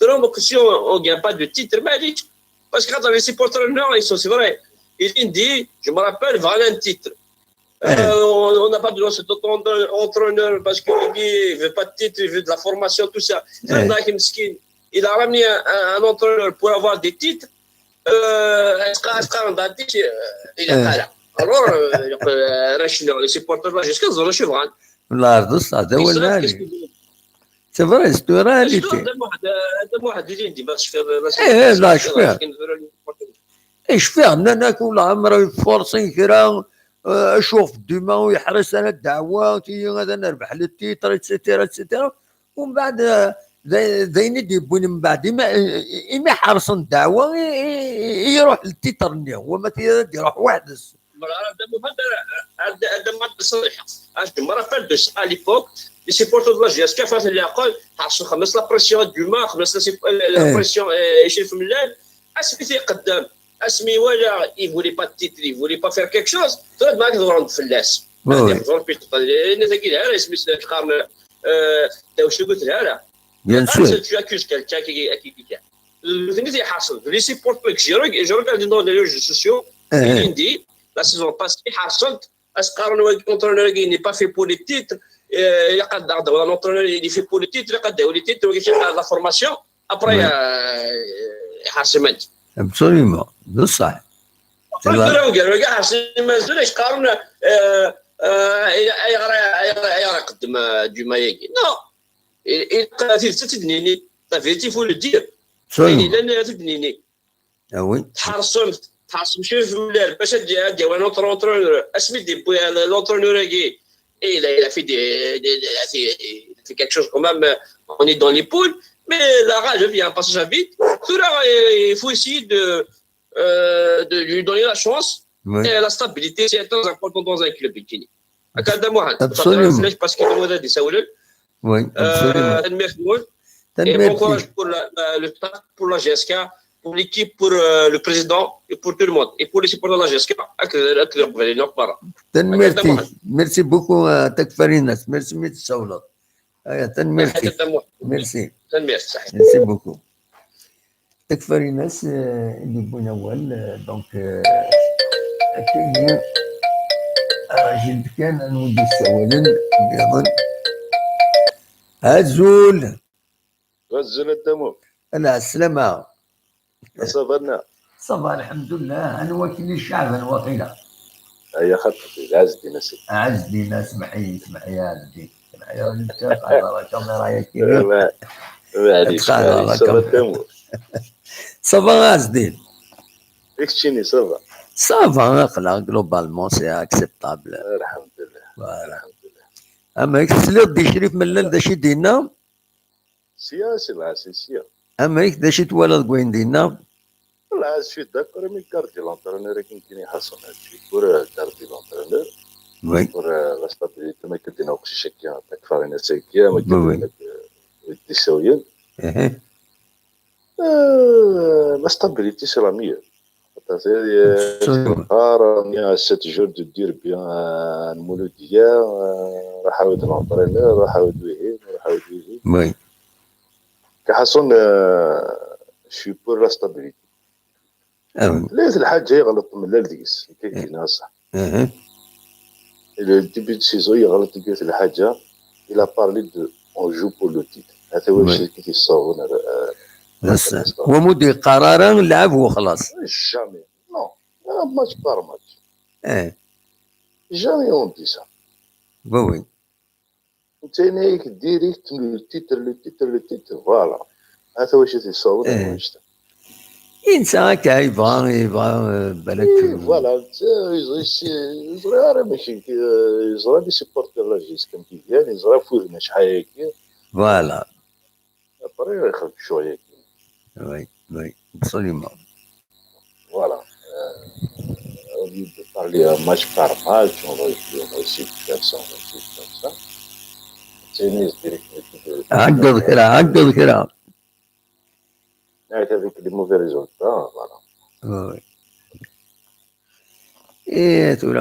Donc, si on ne gagne pas de titre, mais parce que les supporters, non, ils sont, c'est vrai. Il dit, je me rappelle, voilà un titre. Euh, on on n'a pas besoin de cet entraîneur parce qu'il ne veut pas de titre, il veut de la formation, tout ça. Fred Naïm Skin, il a ramené un, un- un entraîneur pour avoir des titres. Euh, est-ce que- est-ce qu'on a dit, euh, il est pas là. Alors, euh, les supporters là, jusqu'à Zoro Chevran. Là, ça, c'est vrai, c'est une réalité. ايه لا شفيها. ايه شفيها، انا كل عمره يفورسي كرا، اشوف ديما ويحرس على الدعوه تي هذا نربح للتيتر اتسيتيرا اتسيتيرا. ومن بعد زين يدي بوين من بعد ما ما حرص الدعوه يروح للتيتر ني هو ما يروح واحد. هذا ما تصريح. اش ما راه فالدوس à l'époque les supporters de la G S K فات اللي يقول حرصوا خمس la pression du ma خمس la pression شي في الليل. اسمي تيقدم اسمي ولا il voulait pas de titre, il voulait pas faire quelque chose. ترد معك تضرب فلاس. تضرب في الناس كي داير اسمي تقارن. داو شنو قلت لها لا. Bien sûr. Tu accuses quelqu'un qui est qui كان. Nitni tiyḥerṣent. Les supporters que j'ai regardé dans les réseaux sociaux, il dit, la saison passée, ḥerṣent, asqarren wagi l'entraîneur-agi n'est pas fait pour les titres, ilaq ad d-aɣ-d-awḍen l'entraîneur il est fait pour les titres, ilaq ad d-awi les titres, wagi la formation, après, ḥerṣen. Absolument, d ṣṣeḥ. Tura wagi ḥerṣen mazal asqarren ayɣer ayɣer iqeddem Duma-agi. Non. Ilaq tidet ad tt-id-nini. La vérité, il faut le dire. Ayen yellan ad t-id-nini. Tḥerṣem, tḥerṣem cwiṭ fell-as bac ad d-yawi un autre entraîneur. Asmi d-yewwi l'entraîneur-agi, il a, il a fait des, des, des- il a fait, il a fait quelque chose quand même, on est dans les poules, mais la rage vient un passage à vide. Tura, il faut essayer de, euh, de lui donner la chance. Et la stabilité, c'est très important dans un club, Kini. Akka d amuḥend. Absolument. Parce que comme on a dit, ça, oui, absolument. Tanemmirt-nwen. Et bon courage pour la, la, le staff, pour la G S K, pour l'équipe, pour euh, le président et pour tout le monde. Et pour les supporters de la G S K, tanemmirt-ik. Merci beaucoup, euh, Takfarinas. Merci, merci, Saoula. Merci. Merci. Merci beaucoup. Takfarinas, euh, i d-yewwin awal, euh, donc, euh, akkagi, euh, Rajil kan, anwa d-yessawalen, nniḍen. Azul! Azul a Dda Mut. Ala, sslama. Ça va, nna? Ça va, lḥemdullah. Anwa akken i Caɛban waqila? Aya xaṭi, d Ɛezdin a sidi. Ɛezdin, smeḥ-iyi, smeḥ-iyi a Ɛezdin. Smeḥ-iyi, la caméra-yagi. Maɛlic, maɛlic, ça va, Dda Mut? Ça va a Ɛezdin? I keččini, ça va? Ça va, aql-aɣ globalement, c'est acceptable. Lḥemdullah. Voilà. Lḥemdullah. Amek tesliḍ-d i Crif Mellal d acu i d-yenna? Sya, si lɛasi, sya. Amek, d acu i twalaḍ deg wayen d-yenna? Là, je suis d'accord, mais garder l'entraîneur, qui n'est pas son âge. Pour euh, garder l'entraîneur, Oui. Pour euh, la stabilité, mais que tu n'as pas cherché à faire une séquence, mais que Oui, oui. Tu n'as pas des soyeux. Eh, eh. Euh, la stabilité, c'est la meilleure. C'est-à-dire, euh, Absolument. Rare, on est à sept jours de dire bien, euh, Mouloudia, euh, Rahaoud l'entraîneur, Rahaoud Wihim, Rahaoud Wihim. Oui. Kahason, euh, je suis pour la stabilité. Ah oui. ليس الحاجة يغلط من لا ديس كيف ناصح. Le début de saison يغلط كيف الحاجة. Il a parlé de on joue pour le titre. هذا هو الشيء كيف يصور. Wamu d-yeqqar ara lɛeb wexlaṣ. Jamais. Non. Ah, match par match. Eh. Jamais on dit ça. Oui, oui. Netta yenna-yak direct le titre, le titre, le titre, voilà. Ata wacu t-yessaweḍ. Eh. Yensa akka, yebɣa, yebɣa, eh, balak. Eh, voilà, yeẓra ara amek, eh, yeẓra les supporters la gis comme qui viennent, yeẓra ɣef wudem acḥal-agi. Voilà. Après, ixdem ccɣel-agi. Oui, oui, absolument. Voilà. Euh, au lieu de parler un match par match, on va jouer, on va essayer de faire ça, on va essayer de faire ça. C'est une esprit de. عقب كده، عقب كده. Avec des mauvais résultats, voilà. Oui. ايه تقول.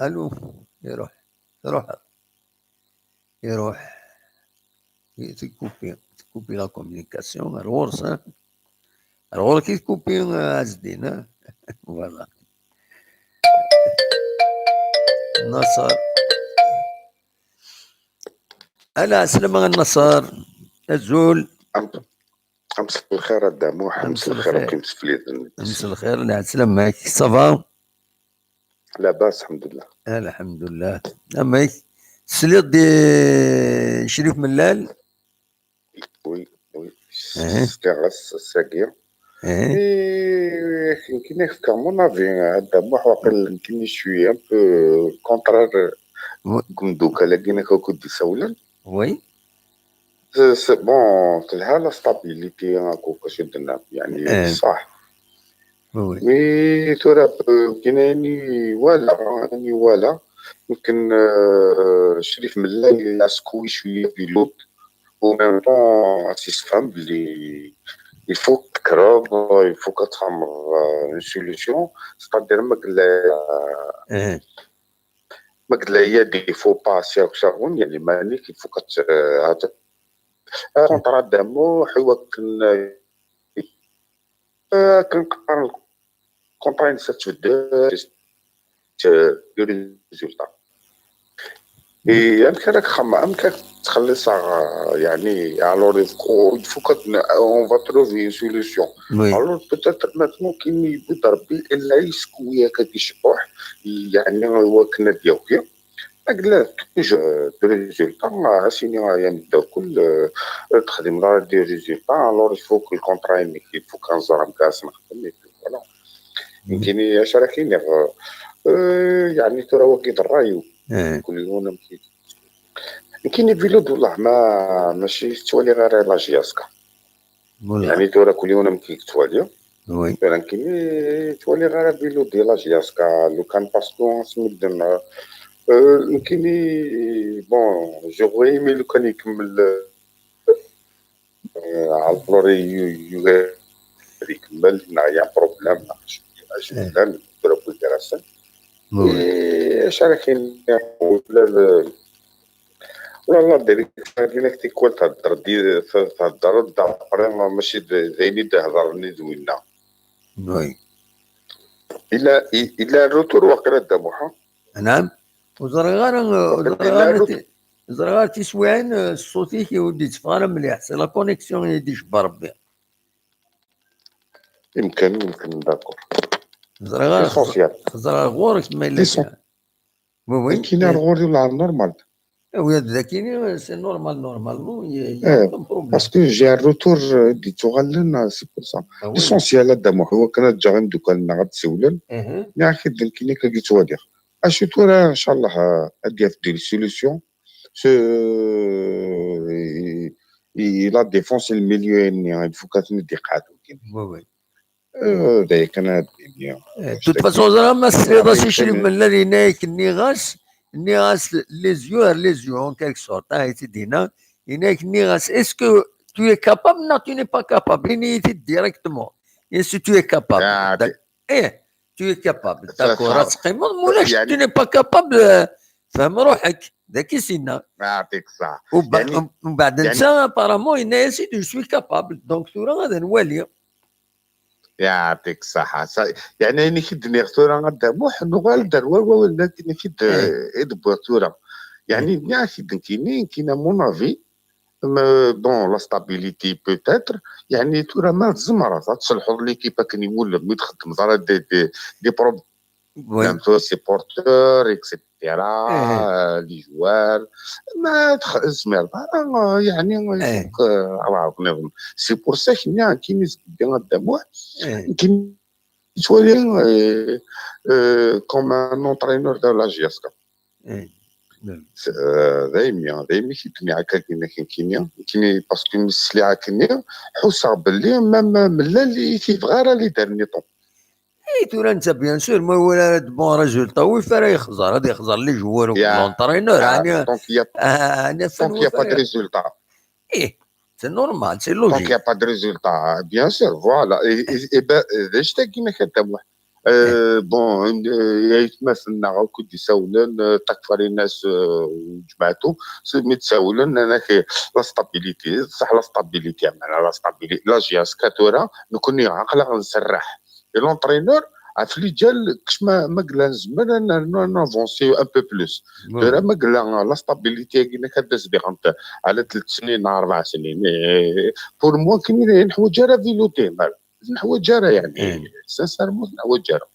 الو. يروح، يروح، يروح. تكوبي، تكوبي la communication. الغرس، ها؟ الغرس كي تكوبي، آه، عز الدين، ها؟ Voilà. نصر. ألا عسلامة النصر. أزول. أمس الخير الدموح، أمس الخير. كيمس فليدن. أمس الخير، لا عسلامة، ça va؟ لاباس الحمد لله. الحمد لله. أمك سليط دي شريف ملال؟ Oui, oui. C'était غاس ساقية. إيه. كاين كاين كاين mon avis هذا مو واقيلا كاين شوية un peu contraire. كم دوكا لكن كنت سولا. Oui. C'est bon, تلها la stabilité هاكو كاش درنا يعني صح. Oui. Mais ترى كاين يعني voilà، يعني voilà. يمكن شريف ملال يسكوي شوية في لوط. Au même temps, c'est femme, il faut que il faut que une solution, c'est-à-dire ما قال ما قال il y a des faux pas, c'est ça, يعني مانيك il faut que هذا contrat d'amour حيوا كن كنقارن contrat نسات في الدور. Les résultats. إيه، أمك راك خما أمك تخلصها يعني alors il faut que on va trouver une solution. Alors peut-être maintenant كي يبدا ربي إلا يسكويا كدي شبوح يعني هو كنا ديالك. أقلا toujours des résultats. عشيني يا مدة كل تخدم لا des résultats. Alors il faut que le contrat يميك il faut كنزرم كاس نخدم. Voilà. يمكن اش راه كاين يعني ترى هو كيد الراي. كل يوم كي كاين فيلود والله ما ماشي توالي غير لا جياسكا. يعني ترى كل يوم كي توالي. Oui. كاين توالي غير فيلود ديال لا جياسكا لو كان باسكو سميت دنا. يمكن bon j'aurais aimé لو كان يكمل. Alors يكمل نعيا بروبليم نعيا بروبليم دروك يدرسن. اش راه كاين؟ والله ديريكت كيما كنت كل تهضر دي تهضر دابري ماشي زيني تهضرني زوينه. Oui. الا الا الروتور واقيلا دابا. نعم. وزرغارة وزرغارة زرغارة تسويعين الصوت يودي تفغانا مليح c'est la connexion يدي شبا ربي. يمكن يمكن داكور. زرغارة زرغارة غورك ما إلا كاين. Oui oui. كاين غوري ولا نورمال. ويا ذاكيني c'est normal normalement. إيه. Parce que j'ai un retour دي توغالن c'est pour ça. L'essentiel هذا محو كانت جاغم دوكا لنا غتسولن. يا اخي دنكيني كي توادير. اشو تورا ان شاء الله ادي في des solutions. Ce la défense le milieu يعني il faut كاتني دي قاعدو. Oui oui. دايك انا bien. De toute façon زرا ما سيدا سي شريف من الذي نايك نيغاس نيغاس les yeux les yeux en quelque sorte هاي تدينا. ينايك نيغاس est-ce que tu es capable? Non, tu n'es pas capable. يني directement. Est-ce que tu es capable? ايه tu es capable. D'accord. تقيمض مولاش يعني tu n'es pas capable. فهم روحك ذاك سينا. يعطيك الصحة. ومن بعد انت apparemment ينايس je suis capable. Donc ثورة غادا نوالي. يعطيك الصحة. يعني أنا كي دنيا ثورة غدا موح نغال دار وا وا ولكن كي إيه. إدبر ثورة. يعني يا كي دنكيني كينا mon avis. Mais bon, la stabilité peut-être, يعني tura ma tzemreḍ ad tselḥuḍ l'équipe akken iwulem, mi txeddmeḍ ara des, des, des problèmes, tura supporters, et cetera, euh, les joueurs, ma tx-, tzemreḍ ara, euh, يعني, il faut que, euh, c'est pour ça que كاين ناس قدام كاين يتولي، euh, euh, comme un entraîneur de la J S K. Euh, دايما، دايما كيتمي هكا كينا كينا كينا، parce que مسلي هكا حوسها باللي même ملي اللي تيبغى راه les derniers temps. اي، ثورة انت bien sûr ما هو راه de bons résultats وي فارا يخزر، هذا يخزر les joueurs و l'entraîneur، يعني donc il y a, آه، يعني donc il y a pas de résultat. ايه، c'est normal, c'est logique. Donc il y a pas de résultat, bien sûr, voilà. Et, et, et ben, euh, داش تاكينا كدام واحد. Euh, bon, euh, يتمثلنا غير كنت يساولن، آه، تكفري الناس، آه، وجمعتو، سميت ساولن، انا كي la stabilité، صح la stabilité، معناها la stabilité، la J S K ثورة، نكون عاقلة غنسرح. Et l'entraîneur، عرف لي جال كش ما، ما قلنا نزمر، ن-، ن-، نافونسيو un peu plus. ثورة ما قلنا la stabilité، كينا كداز دي غنت على ثلاث سنين، أربع سنين. إيه، pour moi، كاين نحوج راه فيلو تيمال. نحوج راه يعني، sincèrement، نحوج راه.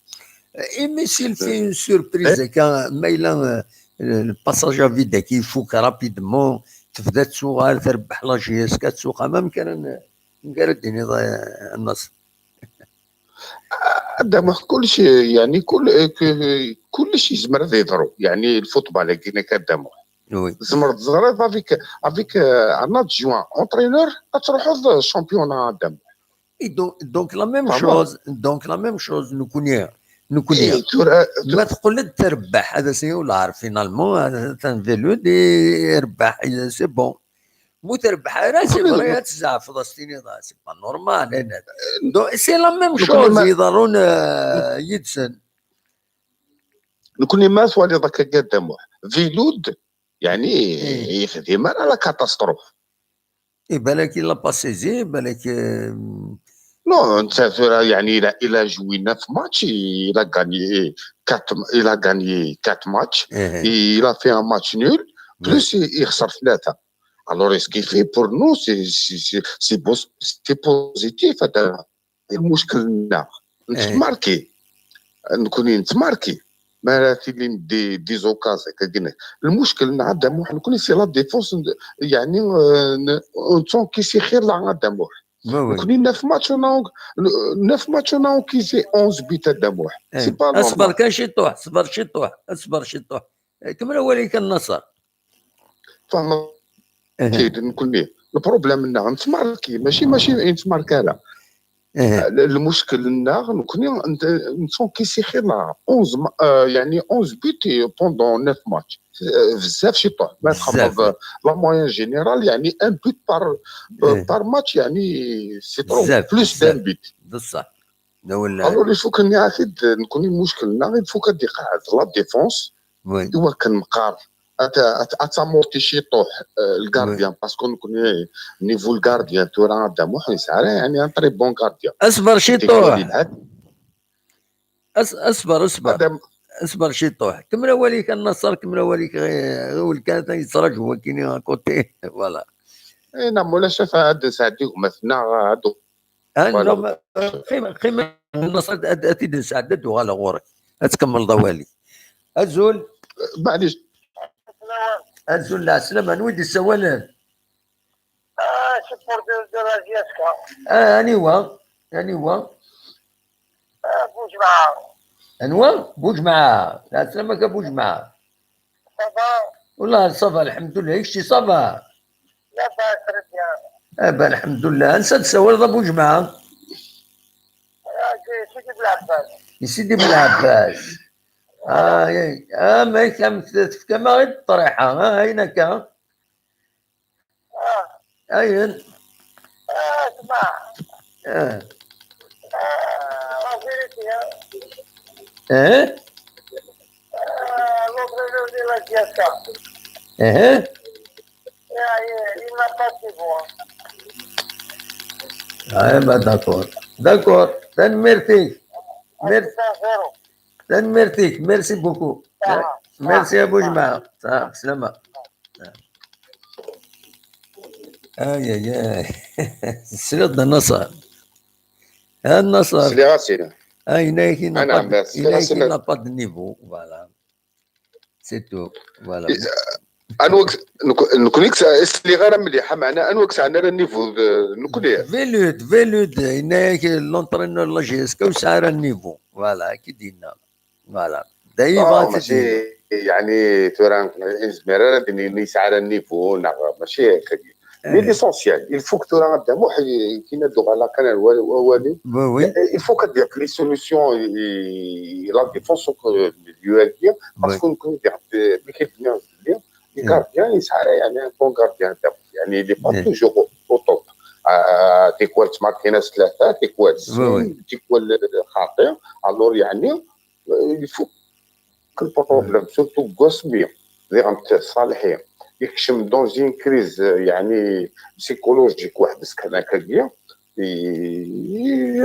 اي مي سي في اون سوربريز هكا، ما الا، آه، الباساج ا فيد كي يفوك رابيدمون، تبدا تسوغ تربح لا J S K، تسوغ ما مكان، مكان الدنيا النصر. هذا ما كلش، يعني كل، ك-، كلش يزمر يضرو، يعني الفوتبال كينا كدامو. وي. زمر تزرب افيك، افيك، آه، ان ادجوان اونترينور، تروحو الشامبيونا دامو. Et donc, donc la même chose, donc la même chose, نكوني، نكوني. إيه، ثورة، ما تقول تربح، هذا سي ولا عارف، finalement، هذا تنفيلو دي يربح، c'est bon. مو تربح، راه c'est vrai، تزعف، فضستيني، c'est pas normal، هنا. Donc, c'est la même chose، يضرون، آه، يدسن. نكوني ما سوالي ضكا قدامه. فيلود، يعني، يخدم على la catastrophe. اي بالك الا باسيزي، بالك، آم، نو، انت ثورة يعني، الا، الا جوي neuf matchs، الا غاني quatre، الا غاني quatre matchs، الا في un match nul، بلوس يخسر ثلاثة. Alors, ce qui fait pour nous, c'est, c'est, c'est, c'est pos-, c'est positif. هذا المشكل لنا. نتماركي. نكوني نتماركي. ما راه في لين دي، دي زوكاز، هكا قلنا. المشكل لنا عندها موح، نكوني سي لا ديفونس، يعني، آه، ن-، نتونكي سي خير لا عندها موح. نكوني neuf matchs، وناو-، neuf matchs، وناو كي سي onze buts عندها موح. سي با اصبر، نورمال. كان شي طوح، صبر شي طوح، اصبر شي طوح. كمل اوليك النصر. فاهم؟ كاين نكون ليه. البروبليم انه نتماركي، ماشي، ماشي نتمارك انا. المشكل انه نكوني نت-، نتونكي سي خير لا onze م-، آه، يعني onze buts pendant neuf matchs. آه، بزاف شي طوح. ما بزاف. تخمم لا موين جينيرال، يعني un but par، par match، يعني سي ترو، بلوس دان بيت. بصح. لا ولا. الوغ، il faut كان يعرف نكون المشكل، نا، il faut كان يقعد لا ديفونس. وي. ايوا كان مقار. اتا، اتا، اتا مورتي شي طوح، آه، الكارديان، باسكو نكون نيفو الكارديان، تورا هذا محيس، على يعني، ان تري بون كارديان. اصبر شي طوح. أص-، اصبر، اصبر. اصبر شي طوح. كمل اوليك النصر، كمل اوليك غير، غير كان يتراجعوا كاينين كوتي. فوالا. اي نعم، ولا شاف هاد سعدي ومثنى هادو. آه، فوالا. نو، ما، قيمة، قيمة النصر أد-، أد-، أتيد نساعد الدوغة لغوري. أتكمل ضوالي. أزول. معليش. أزول، لا، سلام، أنا ودي السوالف. آه، سبورتور دو لا جي اس كا. آه، أني هو؟ أني هو؟ آه، بوجمعة. أنوا؟ بوجمعة. لا، سلامك أبو جمعة. صافا؟ والله صافا، الحمد لله. يكشي صافا؟ لا، با، تري بيان. آه، با، الحمد لله. أنسى تسوال أبو جمعة. آه، سي-، سيدي بلعباس. سيدي بلعباس. آه، ياي. آه، ما يكلم تفكى ما غير الطريحة. آه، هاينكا. آه. أين؟ آه، اسمع. آه. آه، لا فيريتي، آه. إيه؟ آه، لوطرينور ديال لا جي اس كا. إيه؟ آه، إيه، إي ما با سي بون. آه، با داكور. داكور. تنميرتي. مير-، تنميرتي. ميرسي بوكو. آه. ميرسي أبو جمعة. صح، سلامة. Aïe, aïe, aïe. Tesliḍ-d a Naṣer? A Naṣer. Sliɣ-as-in. Ah, yenna-yak il n'a Anɛam, pas de- sliɣ-as-in. Il n'a pas de niveau. Voilà. C'est tout. Voilà. Anwa k- nek- nekni k- sliɣ ara mliḥ, meɛna anwa k sɛan ara niveau d- nekni? Velud, Velud, yenna-yak l'entraîneur n la J S K ur yesɛi ara niveau. Voilà, akken i d-yenna. Voilà. D ayen yebɣa Ah, ad mačči t-id-yini. Yeɛni tura nezmer ara d-nini yesɛa ara niveau neɣ mačči akka. Mais Eh, l'essentiel, il faut que tura Dda Muḥ, kina d-uɣaleɣ kan ar wa- wawal-iw, oui, oui. Il faut que dire que les solutions et la défense sont que milieu-agi, parce Oui. que nous connaissons des, des gardiens, les Oui. gardiens, il s'arrête, il y a un bon gardien, il n'est pas Oui. toujours au, au top. Euh, tikwal tmarkinas tlata, tikwal Oui, oui. sin, tikwal xaṭi. Alors, يعني, euh, il faut que le problème, surtout Gosmi, diɣen Salhi, يكشم dans une crise, يعني, psychologique, واحد السكنة كبيرة.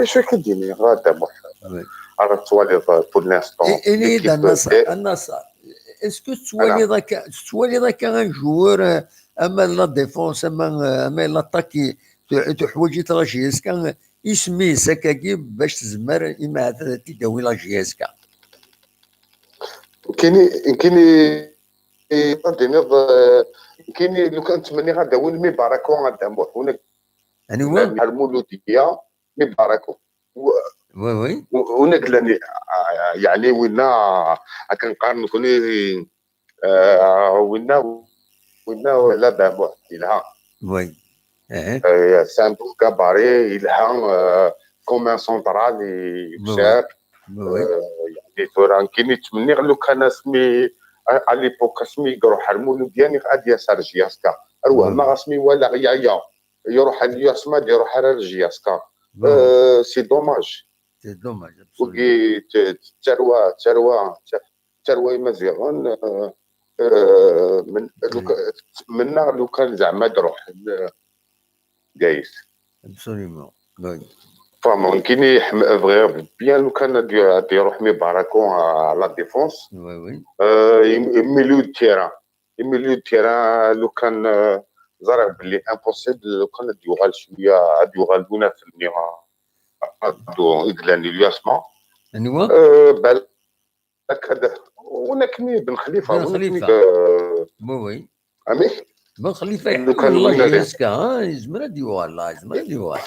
اش كديني غادا محمد؟ Oui. راه توالي pour l'instant. Et, et les L'équipe, Nassar, euh, Nassar, est-ce que tu vois Voilà. les raka, tu vois les raka un joueur, euh, ama la défense, ama, euh, ama l'attaque, tu, tu حوايج la J S K, isem-is akkagi باش تزمر imaɛad ad t-id-tawi la J S K. كيني كيني كيني لو كان تمني غادا وين مي باركو غادا موح هناك يعني هو؟ المولوديه مي باركو Oui, oui. هناك لاني يعني وينا كنقارن كوني آه، وينا وينا لا بابا يلها Oui. Eh, آه، c'est un bon gabarit يلها آه، comme un central oui, oui. يبشر Oui, oui. يعني ثورة كيني تمني لو كان اسمي à l'époque اسمي يروح المولوديه غادي يسار جياسكا اروه Oui. ما اسمي ولا غيا يروح الياسما يروح على جياسكا Oui, oui. C'est dommage. C'est dommage, absolument. وكي تروى تروى تروى مزيغن آه، آه، من لو ك- منا لو كان زعما تروح ل- جايز Absolument. Oui. فاهم كيني بغي بيان لو كان غادي يروح مي باركو على ديفونس Oui, oui. ميليو دو تيران ميليو دو تيران لو كان آه، زرع بلي امبوسيبل لو كان غادي يوغال شويه غادي يوغال دونا في النيران هادو يقلان الياسما Anwa? بالك هذا ولكن بن خليفه بن ولكن خليفة. آه، Oui, oui. امي بن خليفة لو كان يحمل la ولا لا. J S K, ها، يزمر هاد يوغال، لا، يزمر هاد يوغال.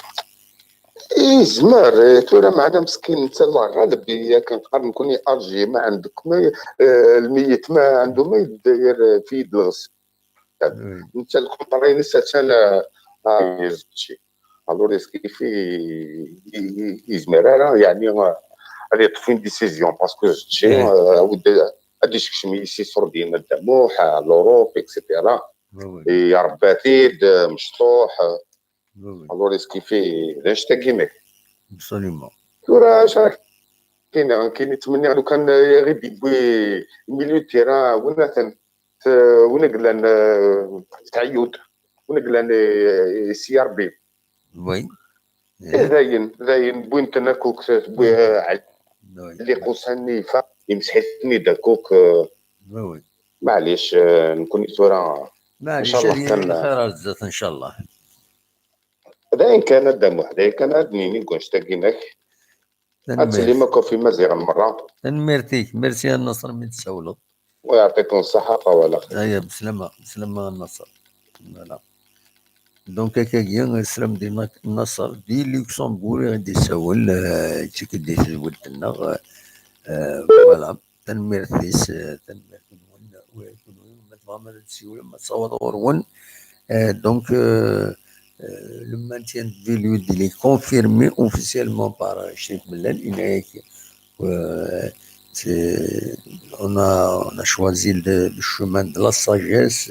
يزمر ثورة معنا مسكين انت الله غالب هي كنقارن كوني ارجي ما عندك ما آه، الميت ما عنده ما يدير في يد الغسل. Oui. انت الكونترا نسى انا ها زدتي الو ريسك في يزمر انا يعني غادي يطفي ديسيزيون باسكو زدتي إيه. غادي يشكشم يسي سوردينا الدموح لوروب اكسيتيرا Oui, oui. يا رباتيد مشطوح Oui, oui. الو ريسك في علاش تاكينك Absolument. ثورة اش راك كاين كاين يتمنى لو كان غير بيبي ميليو تيران وين كان وين قلنا تعيود وين قلنا سي ار بي Oui. إيه، داين داين بوين تناكوك بوي Oui. اللي قوساني فا يمسحتني داكوك Oui, oui. معليش آه، نكون ثورة معليش، شاء الله هذه كان- الخير الزات ان شاء الله. داين كان دموح داين كان هاد نيني كون شتاكينك هاد تنميرت. سليمة كوفي مزيغ المرة تنميرتيك، merci النصر من تسولط. ويعطيكم الصحة طوال خير. ايا بسلامة، بسلامة النصر. Voilà. Donc هكاكيا سلام دي نصر دي لوكسمبورغ غادي يسول آه، تيك دي تزولت لنا آه، voilà. تنميرتيس آه، تنميرت نون ويكون ما تبغى ما تسول ما تصور غور ون. Euh, donc, euh, euh, le maintien de Velud, il est confirmé officiellement par euh, Chérif Bellal. Il est, euh, c'est- on a, on a choisi le, le chemin de la sagesse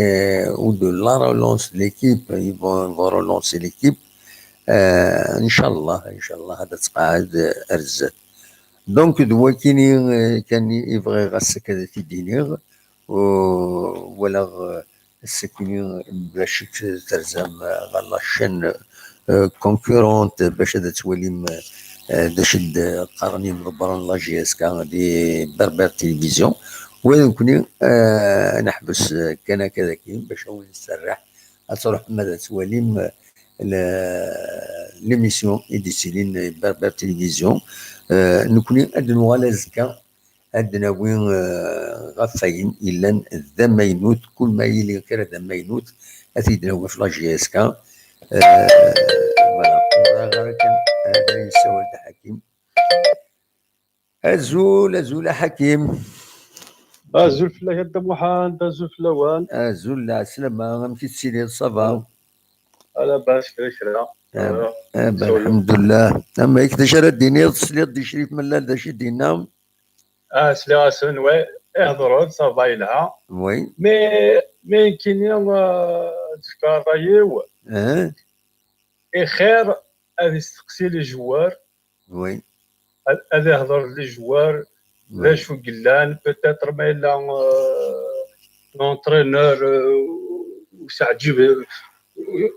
et, ou de la relance de l'équipe. Ils vont, ils vont relancer l'équipe. Euh, Inch'Allah, Inch'Allah, هذا تقاعد أرزت. Donc, de Wakini, euh, كان يبغي غسك هذا في الدينير, ولا السكني باش ترزم على la chaîne concurrente باش هذا تولي باش قرني مضبرا la J S K دي بربر تلفزيون. ولكن آه، نحبس كان كذا كاين باش هو نسرح ad truḥem ad twalim, eh, le-, l'émission i d-yettilin Berbère Télévision. Eh, nekkni ad nuɣal azekka, ad d-nawi, eh, ɣef wayen yellan d amaynut, kul ma yili kra d amaynut, ad t-id-nawi ɣef la J S K. Eh, voilà. Ur ẓriɣ ara kan, eh, ad yessawal Dda Ḥakim. Azul, azul a Ḥakim. Azul fell-ak a Dda Muḥend, azul fell-awen. Azul, lɛeslama, amek i tettiliḍ, ça va? Ala bas, kra kra. Ah, ah, ben, lḥemdullah. Amek, d acu ara d-tiniḍ? Tesliḍ-d i Crif Mellal d acu i d-yenna? Ah, sliɣ-asen, ouais. Ihedṛen, ça va, yelha. Oui. Mais, mais nekkini, euh, ad d-fkeɣ ṛṛay-iw. Ah. Ixir ad isteqsi les joueurs. Oui. Ad, ad ihder les joueurs, d acu yellan, peut-être ma yella, euh, l'entraîneur, euh, ur s-yeɛǧib, ur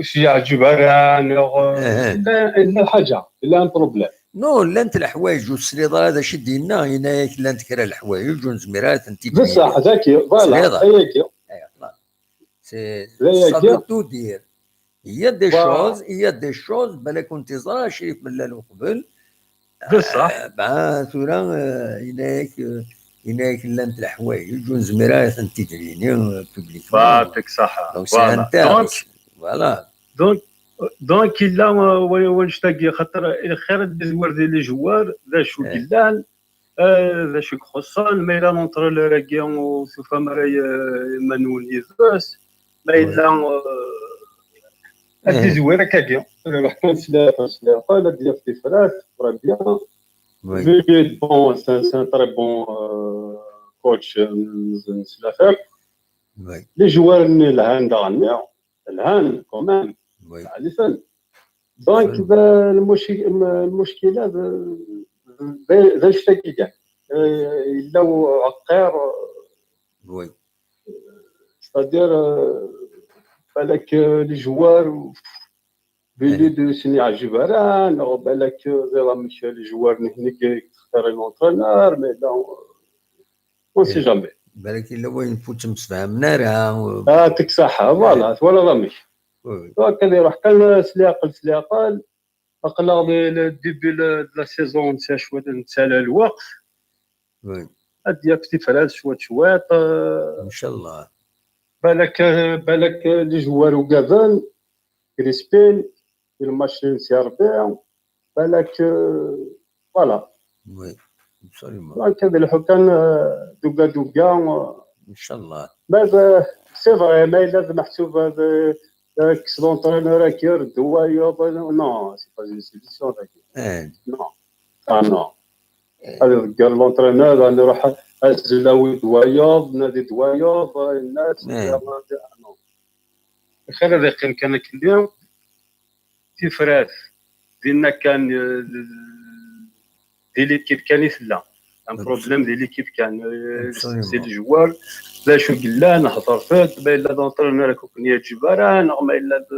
s-yeɛǧib ara, neɣ, euh, yella, yella lḥaǧa, yella un problème. Non, llant leḥwayeǧ ur tesliḍ ara d acu i d-yenna, yenna-yak llant kra leḥwayeǧ ur nezmir ara ad tent-id-nini. Bessah, daki, voilà, ayagi. C'est ça veut tout dire. Il y a des choses, il y a des choses, balak ur teẓriḍ ara Crif Mellal uqbel. Bessah. Eh, ben, tura, eh, yenna-yak, eh, yenna-yak llant leḥwayeǧ ur nezmir ara ad tent-id-nini, eh, publiquement. Yeɛṭik ṣṣeḥḥa. Donc, c'est intéressant. Voilà. Donc, donc, yella, eh, wa-, wanect-agi, xaṭer, eh, xir ad d-izwer di les joueurs, d acu yellan, eh, d acu i ixuṣṣen, ma yella l'entraîneur-agi ur tufam ara, eh, iman-nwen yid-s, ma yella, eh, ad d-izwir akkagi. Iruḥ kan s la-, s leɛqel, ad d-yaf tifrat, très bien. Oui. Vu que, bon, c'est un, c'est un très bon, euh, coach, euh, n, n Slater. Oui. Les joueurs-nni lhan daɣen, lhan quand même. Oui. Ɛlisen. Donc, d lmuci-, lmuckila d, d, d anect-agi kan. Eh, yella uɛeqqir, oui, c'est-à-dire, euh, balak, euh, les joueurs, Belli ur sen-yeɛǧib ara, neɣ balak, euh, ẓriɣ amek les joueurs-nni i textar l'entraîneur, mais là, on sait jamais. Balak yella wayen ur ttemsefhamen ara. Ah, yeɛṭik ṣṣeḥḥa, voilà, twalaḍ amek. Oui, oui. Donc, ad iruḥ kan s leɛqel, s leɛqel. Aql-aɣ le, le début de, de la saison, netta cwiṭ, netta la lweqt. Oui. Ad d-yaf tifrat cwiṭ, cwiṭ, euh, ncallah. Balak, balak les joueurs ugaden, Crispin, i lmatch-nni n si Ṛebbi, balak, euh, voilà. Oui, absolument. Donc, ad lḥu kan, euh, dugga, dugga, euh, ncallah. Mais, euh, c'est vrai, ma yella d meḥsub, euh, euh, kkes l'entraîneur-agi, redd wayeḍ, non, c'est pas une solution, dagi. Eh. Non. Ah, non. Eh. Ad iḍegger l'entraîneur, ad nruḥ azzel awi-d wayeḍ, nadi-d wayeḍ, yenna-as, eh, ah, non. Xir ad iqqim kan akken-nni. Tifrat, dinna kan, eh, di l'équipe kan i tella. Un problème di l'équipe kan, eh, c'est les joueurs, d acu yellan, hedret-d, ma yella d entraîneur ur ken-yeɛǧib ara, neɣ ma yella d,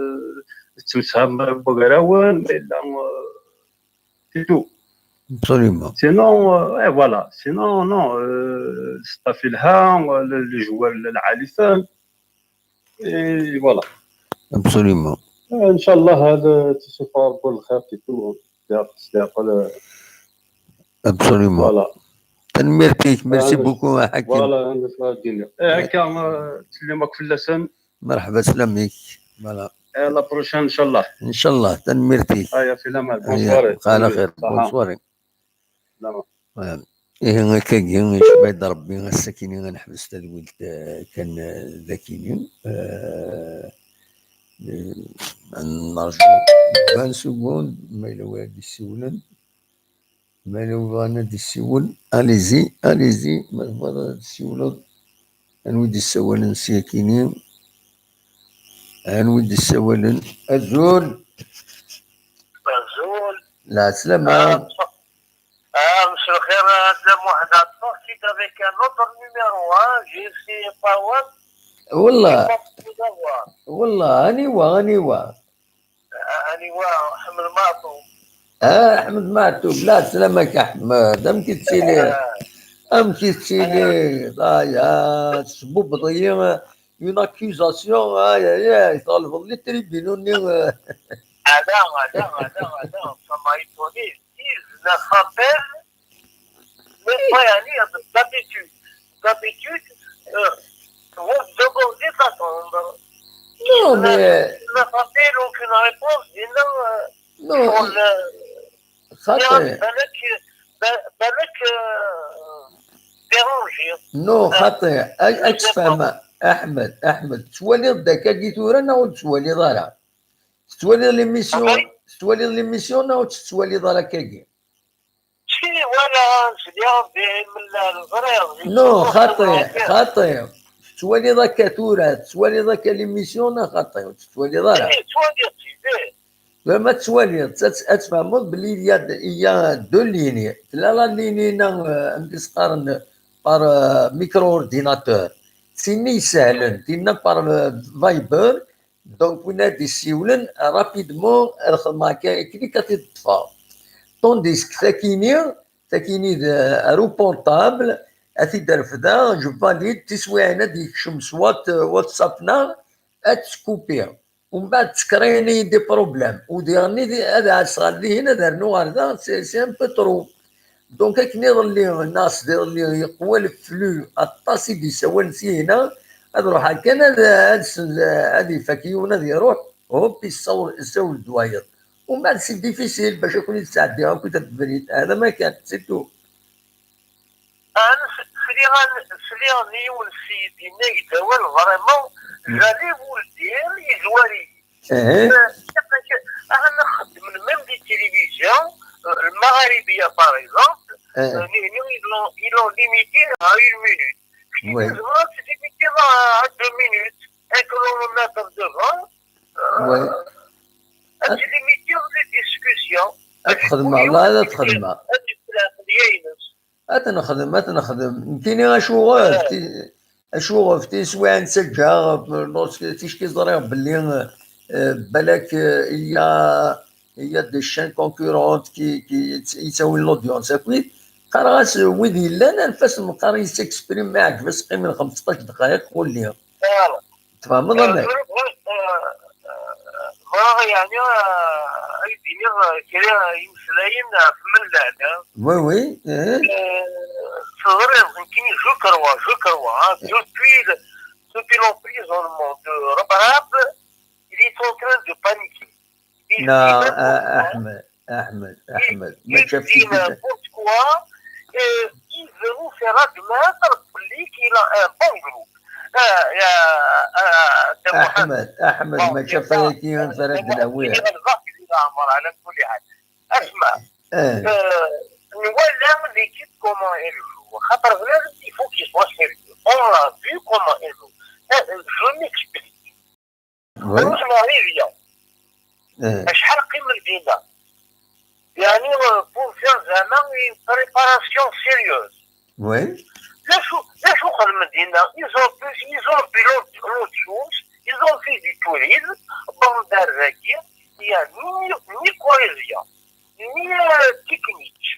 d ttemsefham gar-awen, ma yella, eh, c'est tout. Absolument. Sinon, euh, eh, voilà. Sinon, non, euh, staff yelha, euh, le, le joueur, le, le Alison. Et voilà. Absolument. Euh, ncallah, هذا تشوف ربي الخير في كل. Absolument. Voilà. Tanemmirt-ik, merci beaucoup, a Ḥakim. Voilà, هذا شنو الدنيا. Eh, akka, euh, تسلمك في اللسان. Merḥba, slam-ik. Voilà. Eh, la prochaine, ncallah. Ncallah, tanemmirt-ik. Aya, fi laman. Bonne soirée. Ala xir, bonne soirée. Voilà. Ihi, akkagi, icba-d Ṛebbi, ass-akini ad neḥbes tadwilt, eh, kan, eh, d akini. Eh, eh, ad nerju vingt secondes, ma yella win ad d-isiwlen. Ma yella win yebɣan ad d-isiwel, allez-y, allez-y, ma tebɣiḍ ad d-isiwleḍ. Anwa i d-issawalen s yakini? Anwa i d-issawalen? Azul! Azul! Lɛeslama! Ah, ah, msel xir, a Dda Muḥend, ad ṭṭfeɣ-k-id avec un autre numéro, hein, j'ai essayé pas one. Wallah. J'ai pas pu l'avoir. Wallah, aniwa, aniwa? Aniwa, Ḥmed Maɛṭub. Ah, Ḥmed Maɛṭub, lɛeslama-k a Ḥmed, amek i tettiliḍ? Ah. Amek i tettiliḍ? Ah. Aya, tesbubbeḍ-iyi, une accusation, aïe, aïe, aïe, tɣelbeḍ les tribunaux-nni. Euh. Alors, alors, alors, alors, ça m'a étonné. Ils ne rappellent même pas, يعني, d'habitude. D'habitude, euh, vous demandez d'attendre. Non, mais Je n'ai pas fait aucune réponse. Dinna, euh, non, on, euh, خاطر بالك، بالك، euh, dérangé. Non, خاطر. أ- أتفهم. أحمد، أحمد، tettwaliḍ-d akkagi tura neɣ ur tettwaliḍ ara? Tettwaliḍ l'émission, Oui. Tettwaliḍ l'émission neɣ ur tettwaliḍ ara akkagi? Si, voilà, c'est bien, mais, mais là, le vrai, Non, xaṭi, xaṭi. Tettwaliḍ akka tura, tettwaliḍ akka l'émission neɣ xaṭi, ur tettwaliḍ ara? Eh, tettwaliḍ-tt, eh. Ma tettwaliḍ, ad, ad tfehmeḍ belli il y a, il y a deux lignes. Tella la ligne-nni, euh, anda i s-qqaren par, euh, micro-ordinateur. D tin-nni isehlen, tinna par, euh, Viber. Donc, win ad d-issiwlen, rapidement, ad xedmeɣ akka, akken ad t-id-ṭṭfeɣ. Tandis que takini, takini d, euh, ar u portable, ad t-id-refdeɣ, je valide, tiswiɛin ad d-yekcem s what-, WhatsApp-nneɣ, ad tt-kupiɣ. Umbeɛd ttekṛayen-iyi des problèmes. U diɣen ad ɛasseɣ ɣer dihin, ad rnuɣ ɣer da, c'est, c'est un peu trop. Donc, akken iḍelli, neɣ sdiḍelli, yeqwa le flux, aṭas i d-yessawalen sihina, ad ruḥeɣ kan ad, ad, sen- ad ifak yiwen, ad iruḥ, hop, yessawel, yessawel-d wayeḍ. Umbeɛd, c'est difficile bac ad ken-id-sɛeddiɣ akk i tabrit. Hada ma kan, c'est tout. Sliɣ, sliɣ n yiwen ssiyed yenna-yi-d awal, vraiment, j'allais vous le dire, yezwar-iyi. Ahat xeddmen même des télévisions, euh, le Magharibiya, par exemple, euh, ils l'ont, ils l'ont limité à une minute. Je dis, mais c'est limité à deux minutes. Un kilomètre devant, euh, c'est limité les discussions. Ad t-xedmeɣ, la, ad t-xedmeɣ. Ad t-nexdem, ad t-nexdem. Nekkini acuɣef, ti- acuɣef, tiswiɛin ttaǧǧaɣ, lorsque ticki ẓriɣ belli, euh, balak, euh, il y a, il y a des chaînes concurrentes qui, qui yettawin l'audience akkit. Qqareɣ-as, wid yellan, anef-as meqqar yessexprime, ma iɛǧeb-as qqimen xemseṭṭac dqayeq, ur lliɣ. Tfehmeḍ, a Mac? Bɣiɣ, yeɛni, ad d-iniɣ kra imeslayen ɣef Mel Leɛla. Oui, oui. Teẓriḍ, nekkini, je crois, je crois, depuis, depuis l'emprisonnement de Rebrab, il est en train de paniquer. Non, Ahmed, Ahmed, Ahmed. Il dit n'importe quoi. Et il veut nous faire admettre qu'il a un bon groupe. Ahmed, Ahmed, mačči ɣef wayagi ara d-nawi. Asma, nwala l'équipe comment elle joue. Xaṭer bnadem, il faut qu'il soit sérieux. On l'a vu comment elle joue. Je m'explique. Ruḥen ɣer Libya. Acḥal qqimen dinna? Yeɛni, pour faire zeɛma une préparation sérieuse. D acu, d acu xedmen dinna? Ils ont pu, ils ont pu l'audience, ils ont fait du tourisme, wwḍen-d ar dagi, il y a ni, ni cohésion, ni, euh, technique,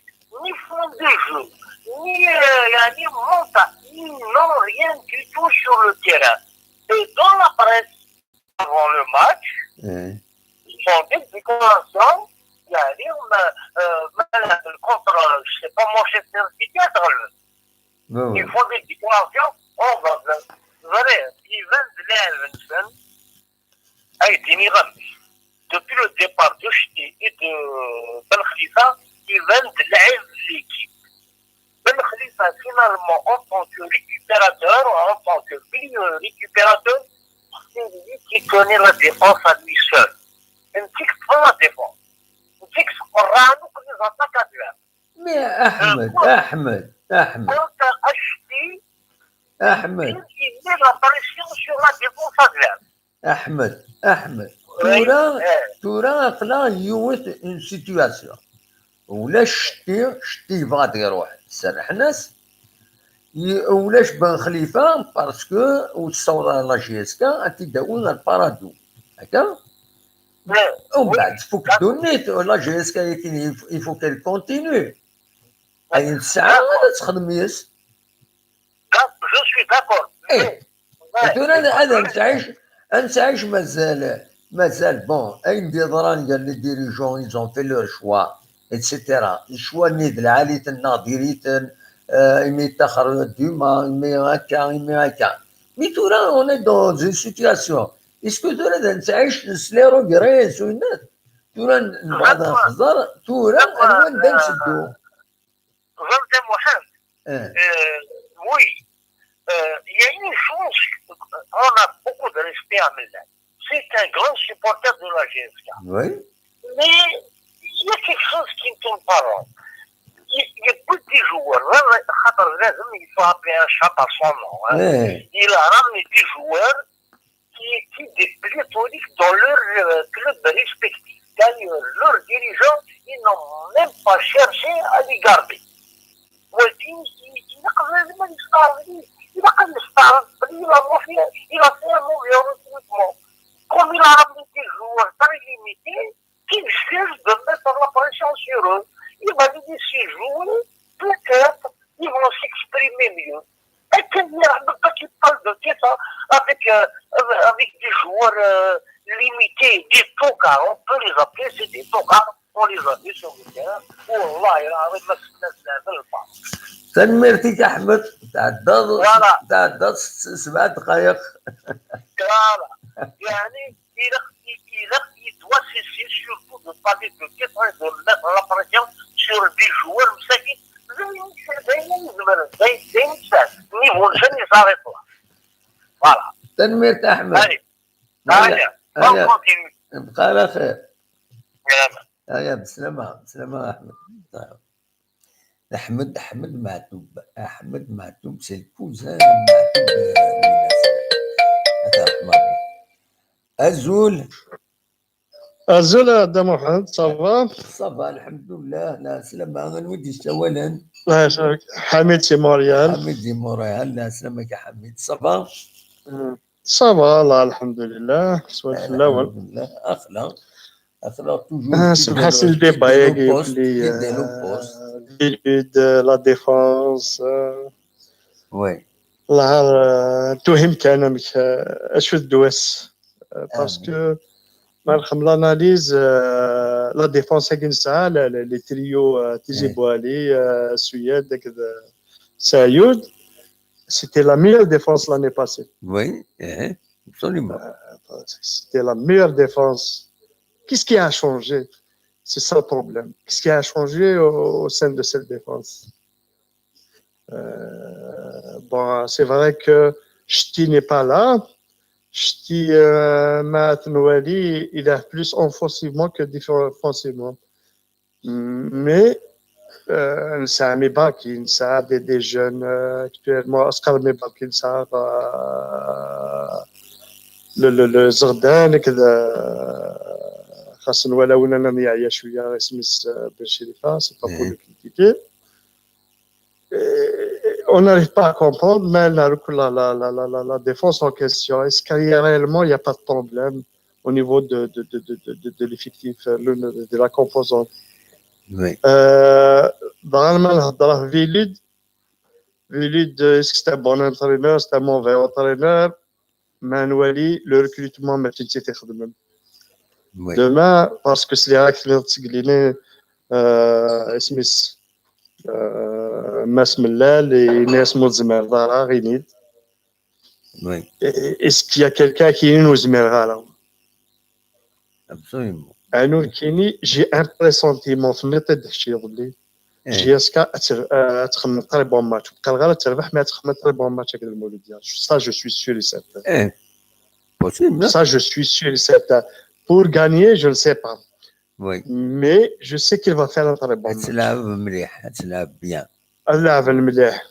ni fond de jeu, ni, euh, yeɛni, mental, ils n'ont rien du tout sur le terrain. Et dans la presse, avant le match, ils font des déclarations, yeɛni, ma, euh, ma, contre, je sais pas, Manchester City, ils font des déclarations, on va, vrai, iban-d laɛeb-nsen, ay d-iniɣ amek, depuis le départ de Chti et de Ben Khalifa, iban-d laɛeb n l'équipe. Ben Khalifa, finalement, en tant que récupérateur, en tant que milieu récupérateur, c'est lui qui connaît la défense à lui seul. Netta i yeṭṭfen la défense. Netta i yesqerrɛen akk les attaques adverses. Mais Ahmed, Ahmed, Ahmed. Quant à Chti, Ahmed. Il met la pression sur la défense adverse. Ahmed, Ahmed. Tura, tura aql-aɣ yiwet une situation. Ulac Chti, Chti yebɣa ad iruḥ, serrḥen-as. Ulac Ben Khalifa, parce que ur tessaweḍ ara la J S K ad t-id-tawi ɣer Paradou. Akka? Umbeɛd tfuk ddunit, la J S K yakin, il faut qu'elle continue. Ayen tesɛa ad texdem yes. Je suis d'accord. Mais Tura ad nettɛic, ad nettɛic mazal, mazal, bon, ayen d-yeḍran gar les dirigeants, ils ont fait leur choix, et cetera. Ccwa-nni d lɛali-ten neɣ diri-ten, euh, imi yettaxer Duma, imi akka, imi akka. Mais tura, on est dans une situation. Est-ce que tura ad nettɛic s les regrets, s winat? Tura, nebɣa ad nexẓer, tura, anwa anda nteddu? Ẓer Dda Muḥend, Eh, euh, oui, euh, il y a une chose, on a beaucoup de respect à Mellal. C'est un grand supporter de la G S K. oui. Mais il y a quelque chose qui ne tourne pas rond. Il, il y a beaucoup de joueurs. Là, là, خاطر لازم, il faut appeler un chat par son nom, hein. Eh, Il a ramené des joueurs qui étaient des pléthoriques dans leur euh, club respectif. D'ailleurs, leurs dirigeants, ils n'ont même pas cherché à les garder. ولكن يقدر لازم يستعرض ليه. إلا قال يستعرض بلي la mafia, il a fait un mauvais recrutement. Comme il a ramené des joueurs très limités, qu'il cherche de mettre la pression sur eux. Il va les laisser jouer, peut-être ils vont s'exprimer mieux. Et qu'il y a un peu qui parle de ça avec, euh, avec des joueurs euh, limités, des tocards, on peut les appeler, c'est des tocards, on les a mis sur le terrain. والله العظيم ما شفنا زعما البعض. Tanemmirt-ik, Ahmed. Tɛeddaḍ, Voilà. Tɛeddaḍ s- sebɛa dqayeq. Voilà. يعني, il, il, il doit cesser surtout de parler de titre et de mettre la pression sur des joueurs مساكين. زي, زي ما يزمر, زي, زي ما يسال. Ils vont jamais s'arrêter là. Voilà. Tanemmirt, Ahmed. Allez. Voilà. Allez. Allez. On continue. Bqa ala xir. Voilà. Aya, bislama, bislama, Ahmed. Ahmed, Ahmed Maɛtub. Ahmed Maɛtub, c'est le cousin de Maɛtub, euh, Younes. Attends, Ahmed. Azul. Azul a Dda Muḥend, ça va? Ça va, alḥemdulillah. La slama, anwa i d-yessawalen? Ḥamid si Montréal. Ḥamid si Montréal. La slama-k a Ḥamid. Ça va? Ça va, la, alḥemdulillah. Swal fell-awen. Alḥemdulillah. Axla. Axla, toujours. Ah, c'est le débat, il y a Fidèle au poste. Vélud, euh, la défense. Euh, Oui. la, euh, tuhim kan, amek, euh, acu d ddwa-s. Euh, parce Ah. Que, malgré l'analyse, euh, la défense, les, les, les trios, euh, Tizi Oui. Bouali, euh, Suyad, Sayoud, c'était la meilleure défense l'année passée. Oui, eh, absolument. C'était la meilleure défense. Qu'est-ce qui a changé? C'est ça le problème. Qu'est-ce qui a changé au, au sein de cette défense? Euh, bon, c'est vrai que Ch'ti n'est pas là. Ch'ti, euh, Matt Noali, il est plus offensivement que défensivement. Mais, euh, نسعى مباكي, نسعى des, des jeunes, euh, actuellement, Oscar Mebaki, نسعى, euh, le, le, le Zordan, كذا, خاصة ولا ولا نمي عيا شوية, اسمه, euh, Ben Cherifa, c'est pas pour le critiquer. Et on n'arrive pas à comprendre, mais la, la, la, la, la, la défense en question, est-ce qu'il y a réellement, il n'y a pas de problème au niveau de, de, de, de, de, de l'effectif, euh, le, de la composante? Oui. Euh, vraiment, نهضر Vélud, Vélud, est-ce que c'est un bon entraîneur, c'est un mauvais entraîneur? Matt Noali, le recrutement, ما تنسيتي خدمه. Oui. Demain, parce que c'est les règles, euh, اسمه, euh, Mass Mellal et Nias Mouzmer, Dara, Rinid. Oui. Est-ce qu'il y a quelqu'un qui nous met là? Absolument. J'ai un pressentiment, في النقطة هادي. Eh. G S K تخمم très bon match. بقى غير تربح, mais تخمم très bon match avec le Mouloudia. Ça, je suis sûr et certain. Eh, possible, hein? Ça, je suis sûr et certain. Pour gagner, je ne sais pas. Oui. Mais je sais qu'il va faire un très bon match. تلعب مليح, تلعب bien. اللعب المليح.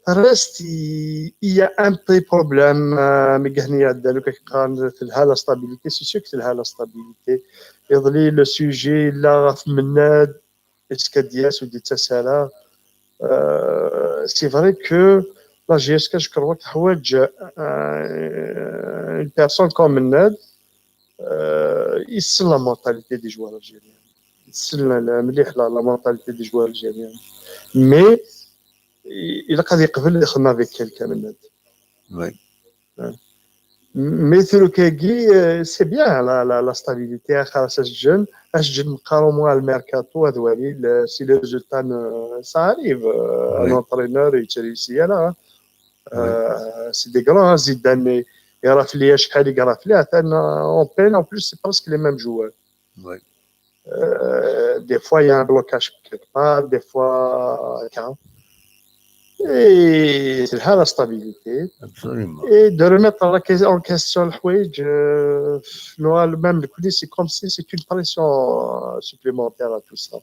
Reste, il, il y a un petit problème, euh, mais قهني عندنا لو كيقارن في الحالة stabilité, c'est sûr que c'est الحالة stabilité. يظلي le sujet là, غاف مناد, est-ce que Dias ou Ditsasala? Euh, c'est vrai que la G S K, je crois, تحوج, euh, une personne comme مناد, euh, يسل la mentalité des joueurs algériens. يسل مليح la, la mentalité des joueurs algériens. Mais il, il a يقبل يخدم avec quelqu'un مناد. Oui. Mais truc-agi, euh, c'est bien la, la, la stabilité, xas asǧen, asǧen meqqar au moins le mercato, ad wali le, si les résultats ne, ça arrive, euh, un entraîneur, il réussit là, hein. Euh, c'est des grands, hein, Zidane, et, et Rafli, Ashkali, Rafli, attends, on peine, en plus, c'est presque les mêmes joueurs. Oui. Euh, des fois, il y a un blocage quelque part, des fois, quand. Et c'est la stabilité. Absolument. Et de remettre en, la que- en question le Houij, euh, non, même le coup, c'est comme si c'est une pression, euh, supplémentaire à tout ça.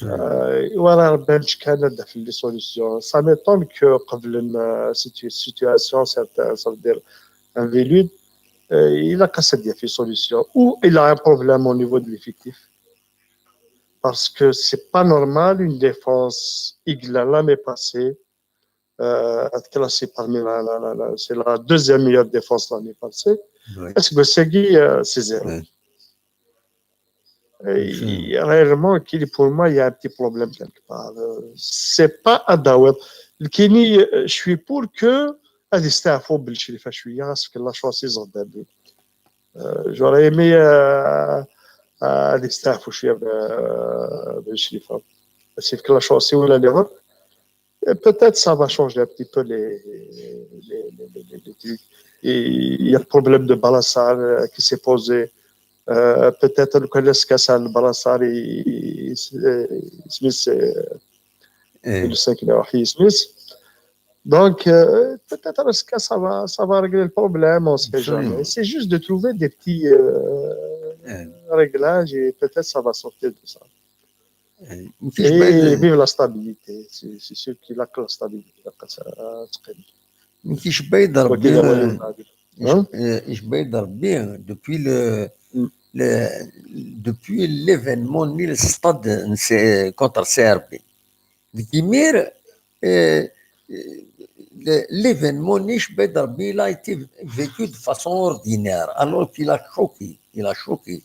Euh, voilà, ben, je connais des solutions. Ça m'étonne que قبل une, euh, situ- situation, certains, ça veut dire un Velud, euh, il a cassé des solutions. Ou il a un problème au niveau de l'effectif. Parce que c'est pas normal, une défense, il a l'année passée, euh, être classée parmi la, la, la, la- c'est la deuxième meilleure défense l'année passée. Oui. Est-ce que c'est euh, c'est zéro? Ouais. Et réellement, qu'il- pour moi, il y a un petit problème quelque part. Euh, c'est pas à Daoud. Le Kini, euh, je suis pour que هذه يستعفوا بن شريفة شوية, parce que la chance ils ont donné. Euh, j'aurais aimé euh, euh, هذه يستعفوا شوية بن شريفة. C'est que la chance, c'est où la Et peut-être ça va changer un petit peu les, les, les, les- les trucs. Et il y a le problème de Balassar euh, qui s'est posé. Euh, peut-être que le Kassal Balassar, il, il, il, il, Eh, le cinq Smith. Donc, euh, peut-être que ça va, ça va régler le problème, on ne sait Absolument. Jamais. C'est juste de trouver des petits euh, eh, réglages et peut-être ça va sortir de ça. eh, Et vive la stabilité. C'est c'est sûr qu'il a que la stabilité. Nekk icebba-yi-d Rebbi, Hein? eh, icebba-yi-d Rebbi depuis le, Mm. le depuis l'événement-nni n le stade n C- contre C R B. Deg imir, eh, le- l'événement-nni icebba-yi-d Rebbi, il a été vécu de façon ordinaire, alors qu'il a choqué, il a choqué.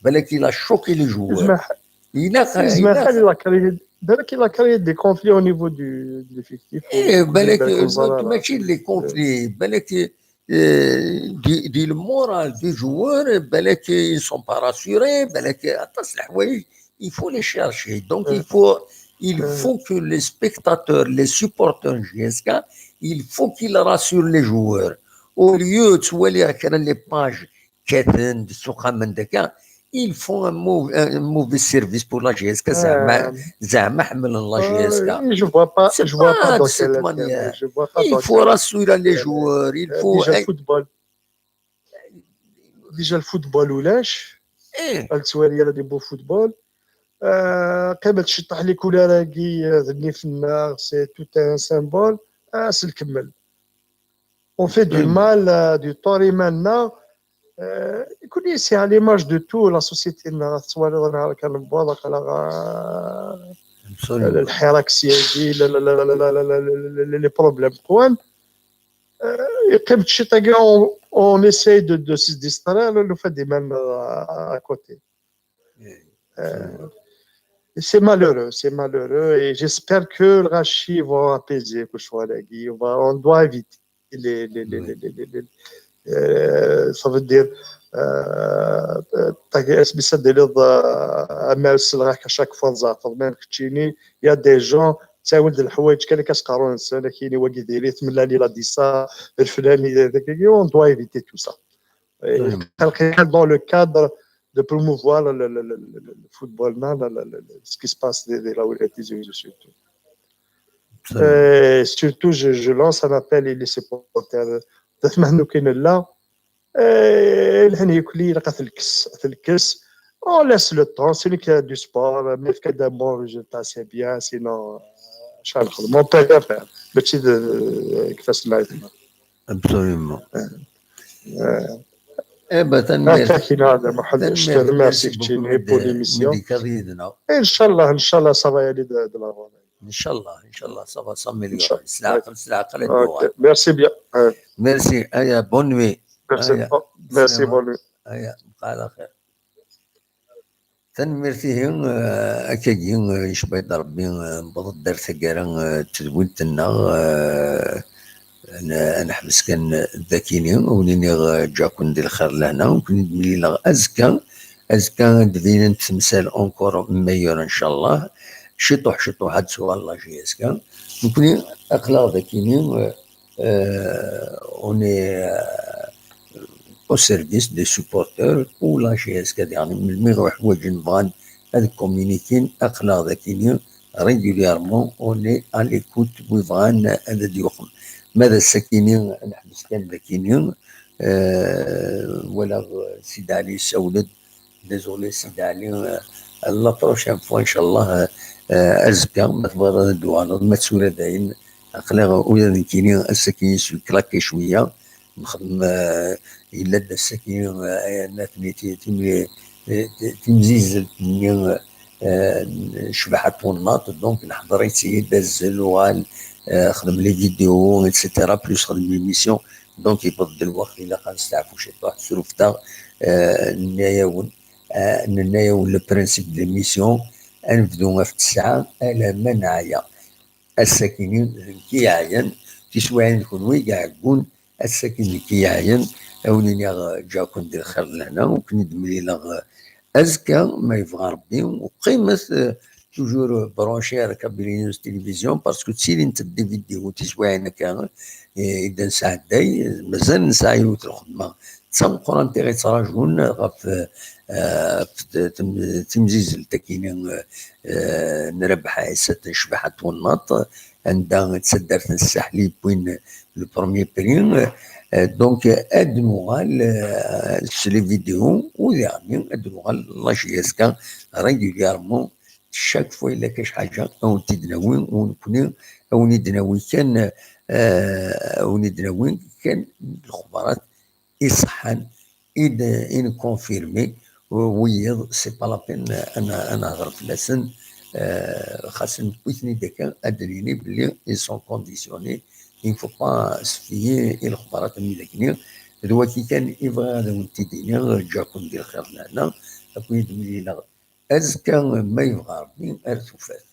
Balak il a choqué les joueurs. Ismaël, Il a, il Ismaël, a il a créé, Balak, il a créé des conflits au niveau du, de l'effectif. Eh, Au- balak, au- euh, ماشي les conflits, balak, euh, du, du moral du joueur, balak, ils sont pas rassurés, balak, aṭas n leḥwayeǧ, il faut les chercher. Donc, il faut, il Ouais. faut que les spectateurs, les supporters J S K, il faut qu'ils rassurent les joueurs. Au lieu de se voir les pages كاتن سوقا من دكا, ils font un, mau- un mauvais service pour la J S K. زعما, زعما حملن la J S K. Euh, je vois pas, C'est je vois pas pas dans de cette quel manière. intérêt, je vois pas Il dans faut quel- rassurer les joueurs, il Euh, faut déjà le football. Déjà le football ولاش, Eh, السوالي راه des beaux football. Euh, قيمة شطح لي كولارا كي ذني في النار, c'est tout un symbole. آه, c'est الكمل. On fait du Absolument. Mal, euh, du tort maintenant. Euh, écoutez, c'est à l'image de tout, la société, on a, on a, on a, Absolument. الحراك السياسي, لا, لا, لا, les problèmes قوان. Euh, يقيم شي طاقة, on, on essaye de, de se distraire, le fait des mêmes à, à côté. Euh, et c'est malheureux, c'est malheureux, et j'espère que les Rachis vont apaiser, que je sois là, on va, on doit éviter les, les, les, Oui. les, les, les, les- euh, ça veut dire, euh, euh, t'as- اسمي سد لي الض- أما السلغة à chaque fois زعفر, même كتشيني, il y a des gens, تساول د الحوايج كان كاسقارون السنة كيني واقي ديري ثملا لي لا ديسا الفلاني ذاك, on doit éviter tout ça. Et Absolument. خلقي dans le cadre de promouvoir le, le, le, le, le, le football, non, le, le, le, le- ce qui se passe des, des, là où les surtout. Absolument. Et surtout, je, je lance un appel et les supporters. تتمنوا كاين لا. إيه، الحين يكلي لقى تلكس, تلكس. On laisse le temps, celui qui a du sport, mais في كذا bon résultat, c'est bien, sinon, شحال نخدمو, on peut rien faire. ماشي ذ- كيفاش سمعت. Absolument. آه. Eh ben, tanemmirt. هكا كاين هذا محمد, je te Tanemmirt, remercie merci كتشيني beaucoup pour de- l'émission. Midi Khalid, non? إن شاء الله, إن شاء الله, ça va y aller de, de l'avant. إن شاء الله, إن شاء الله, ça va s'améliorer. إن شاء الله. سلام, سلام, خليك Ok, merci bien. Ouais. Merci, أيا, bonne nuit. Merci, أيا, merci, سلام. Bonne nuit. أيا, بقى على خير. Tanemmirt-ihi, eh, akkagi, eh, icebba-yi-d Rebbi, eh, newweḍ-d ar taggara, eh, n tedwilt-nneɣ, eh, Ad neḥbes kan dakini, ur niniɣ ǧǧaken di lxir lehna, ur ken-id-mlileɣ azekka. Azekka ad d-binent temsal encore meilleure, ncallah. Ciṭuḥ ciṭuḥ ad tuɣal la J S K. Nekkni aql-aɣ dakini, euh, on est, euh, au service des supporters ou la J S K, diɣen melmi ɣ-ḥwaǧen bɣan ad communiquin, aql-aɣ dakini régulièrement, on est à l'écoute wi bɣan ad d-yuqem. Ma d ass-akini neḥbes kan dakini, euh, walaɣ Sidi Ɛli yessawel-d, désolé Sidi Ɛli, euh, la prochaine fois, ncallah, euh, euh, azekka, ma tebɣiḍ ad d-tuɣaleḍ, ma d tura dayen, aql-aɣ ula d nekkini ass-agi yeswi claqué cwiya, nxeddem, euh, yella-d ass-agi, euh, atni ti-, timi-, ti-, timzizzelt-nni, euh, Cbaḥa Twennaḍt, donc neḥḍer-itt-id, azzel, uɣal, euh, xdem les vidéos, et cetera, plus xdem l'émission, donc yewweḍ-d lweqt, ilaq ad nesteɛfu ciṭuḥ, srufteɣ, euh, nenna-yawen, euh, nenna-yawen le principe de l'émission, ad nebdu ɣef ttesɛa alamma neɛya. Ass-akini d nekk i yeɛyan, tiswiɛin d kenwi i iɛeggun, ass-akini d nekk i yeɛyan, a wen-iniɣ ǧǧaken di lxir d lehna, ur ken-id-mlileɣ azekka, ma yebɣa Rebbi, u qqimet, euh, toujours branchés ar Kabylie News Télévision, parce que ttilint-d des vidéos tiswiɛin akka, eh, i d-nesɛedday, mazal nesɛa yiwet n lxedma d tameqqrant i ɣ-ittrajun ɣef, eh, ɣef t-, tem-, timzizzelt-akini, eh, n Rabeḥ Ɛisa n Cbaḥa Twennaḍt, anda d taddart n Ssaḥel i yewwin le premier prix. Eh, donc, ad nuɣal, eh, s les vidéos, u diɣenni ad nuɣal la J S K régulièrement, chaque fois yella kac ḥaǧa, a wen-t-id-nawi, u nekkni, a wen-id-nawi kan, eh, a wen-id-nawi kan lexbarat iṣeḥḥan, i d-, i nkonfirmi, wiyiḍ, c'est pas la peine ad n-, ad nehder fell-asen, eh, xas newwi-ten-id akka, ad d-nini belli ils sont conditionnés, il ne faut pas se fier i lexbarat am widak-nni. D wagi kan i bɣiɣ ad awen-t-id-iniɣ, ǧǧaken di lxir d lehna, ad ken-id-mlileɣ azekka, ma yebɣa Rebbi, ar tufat.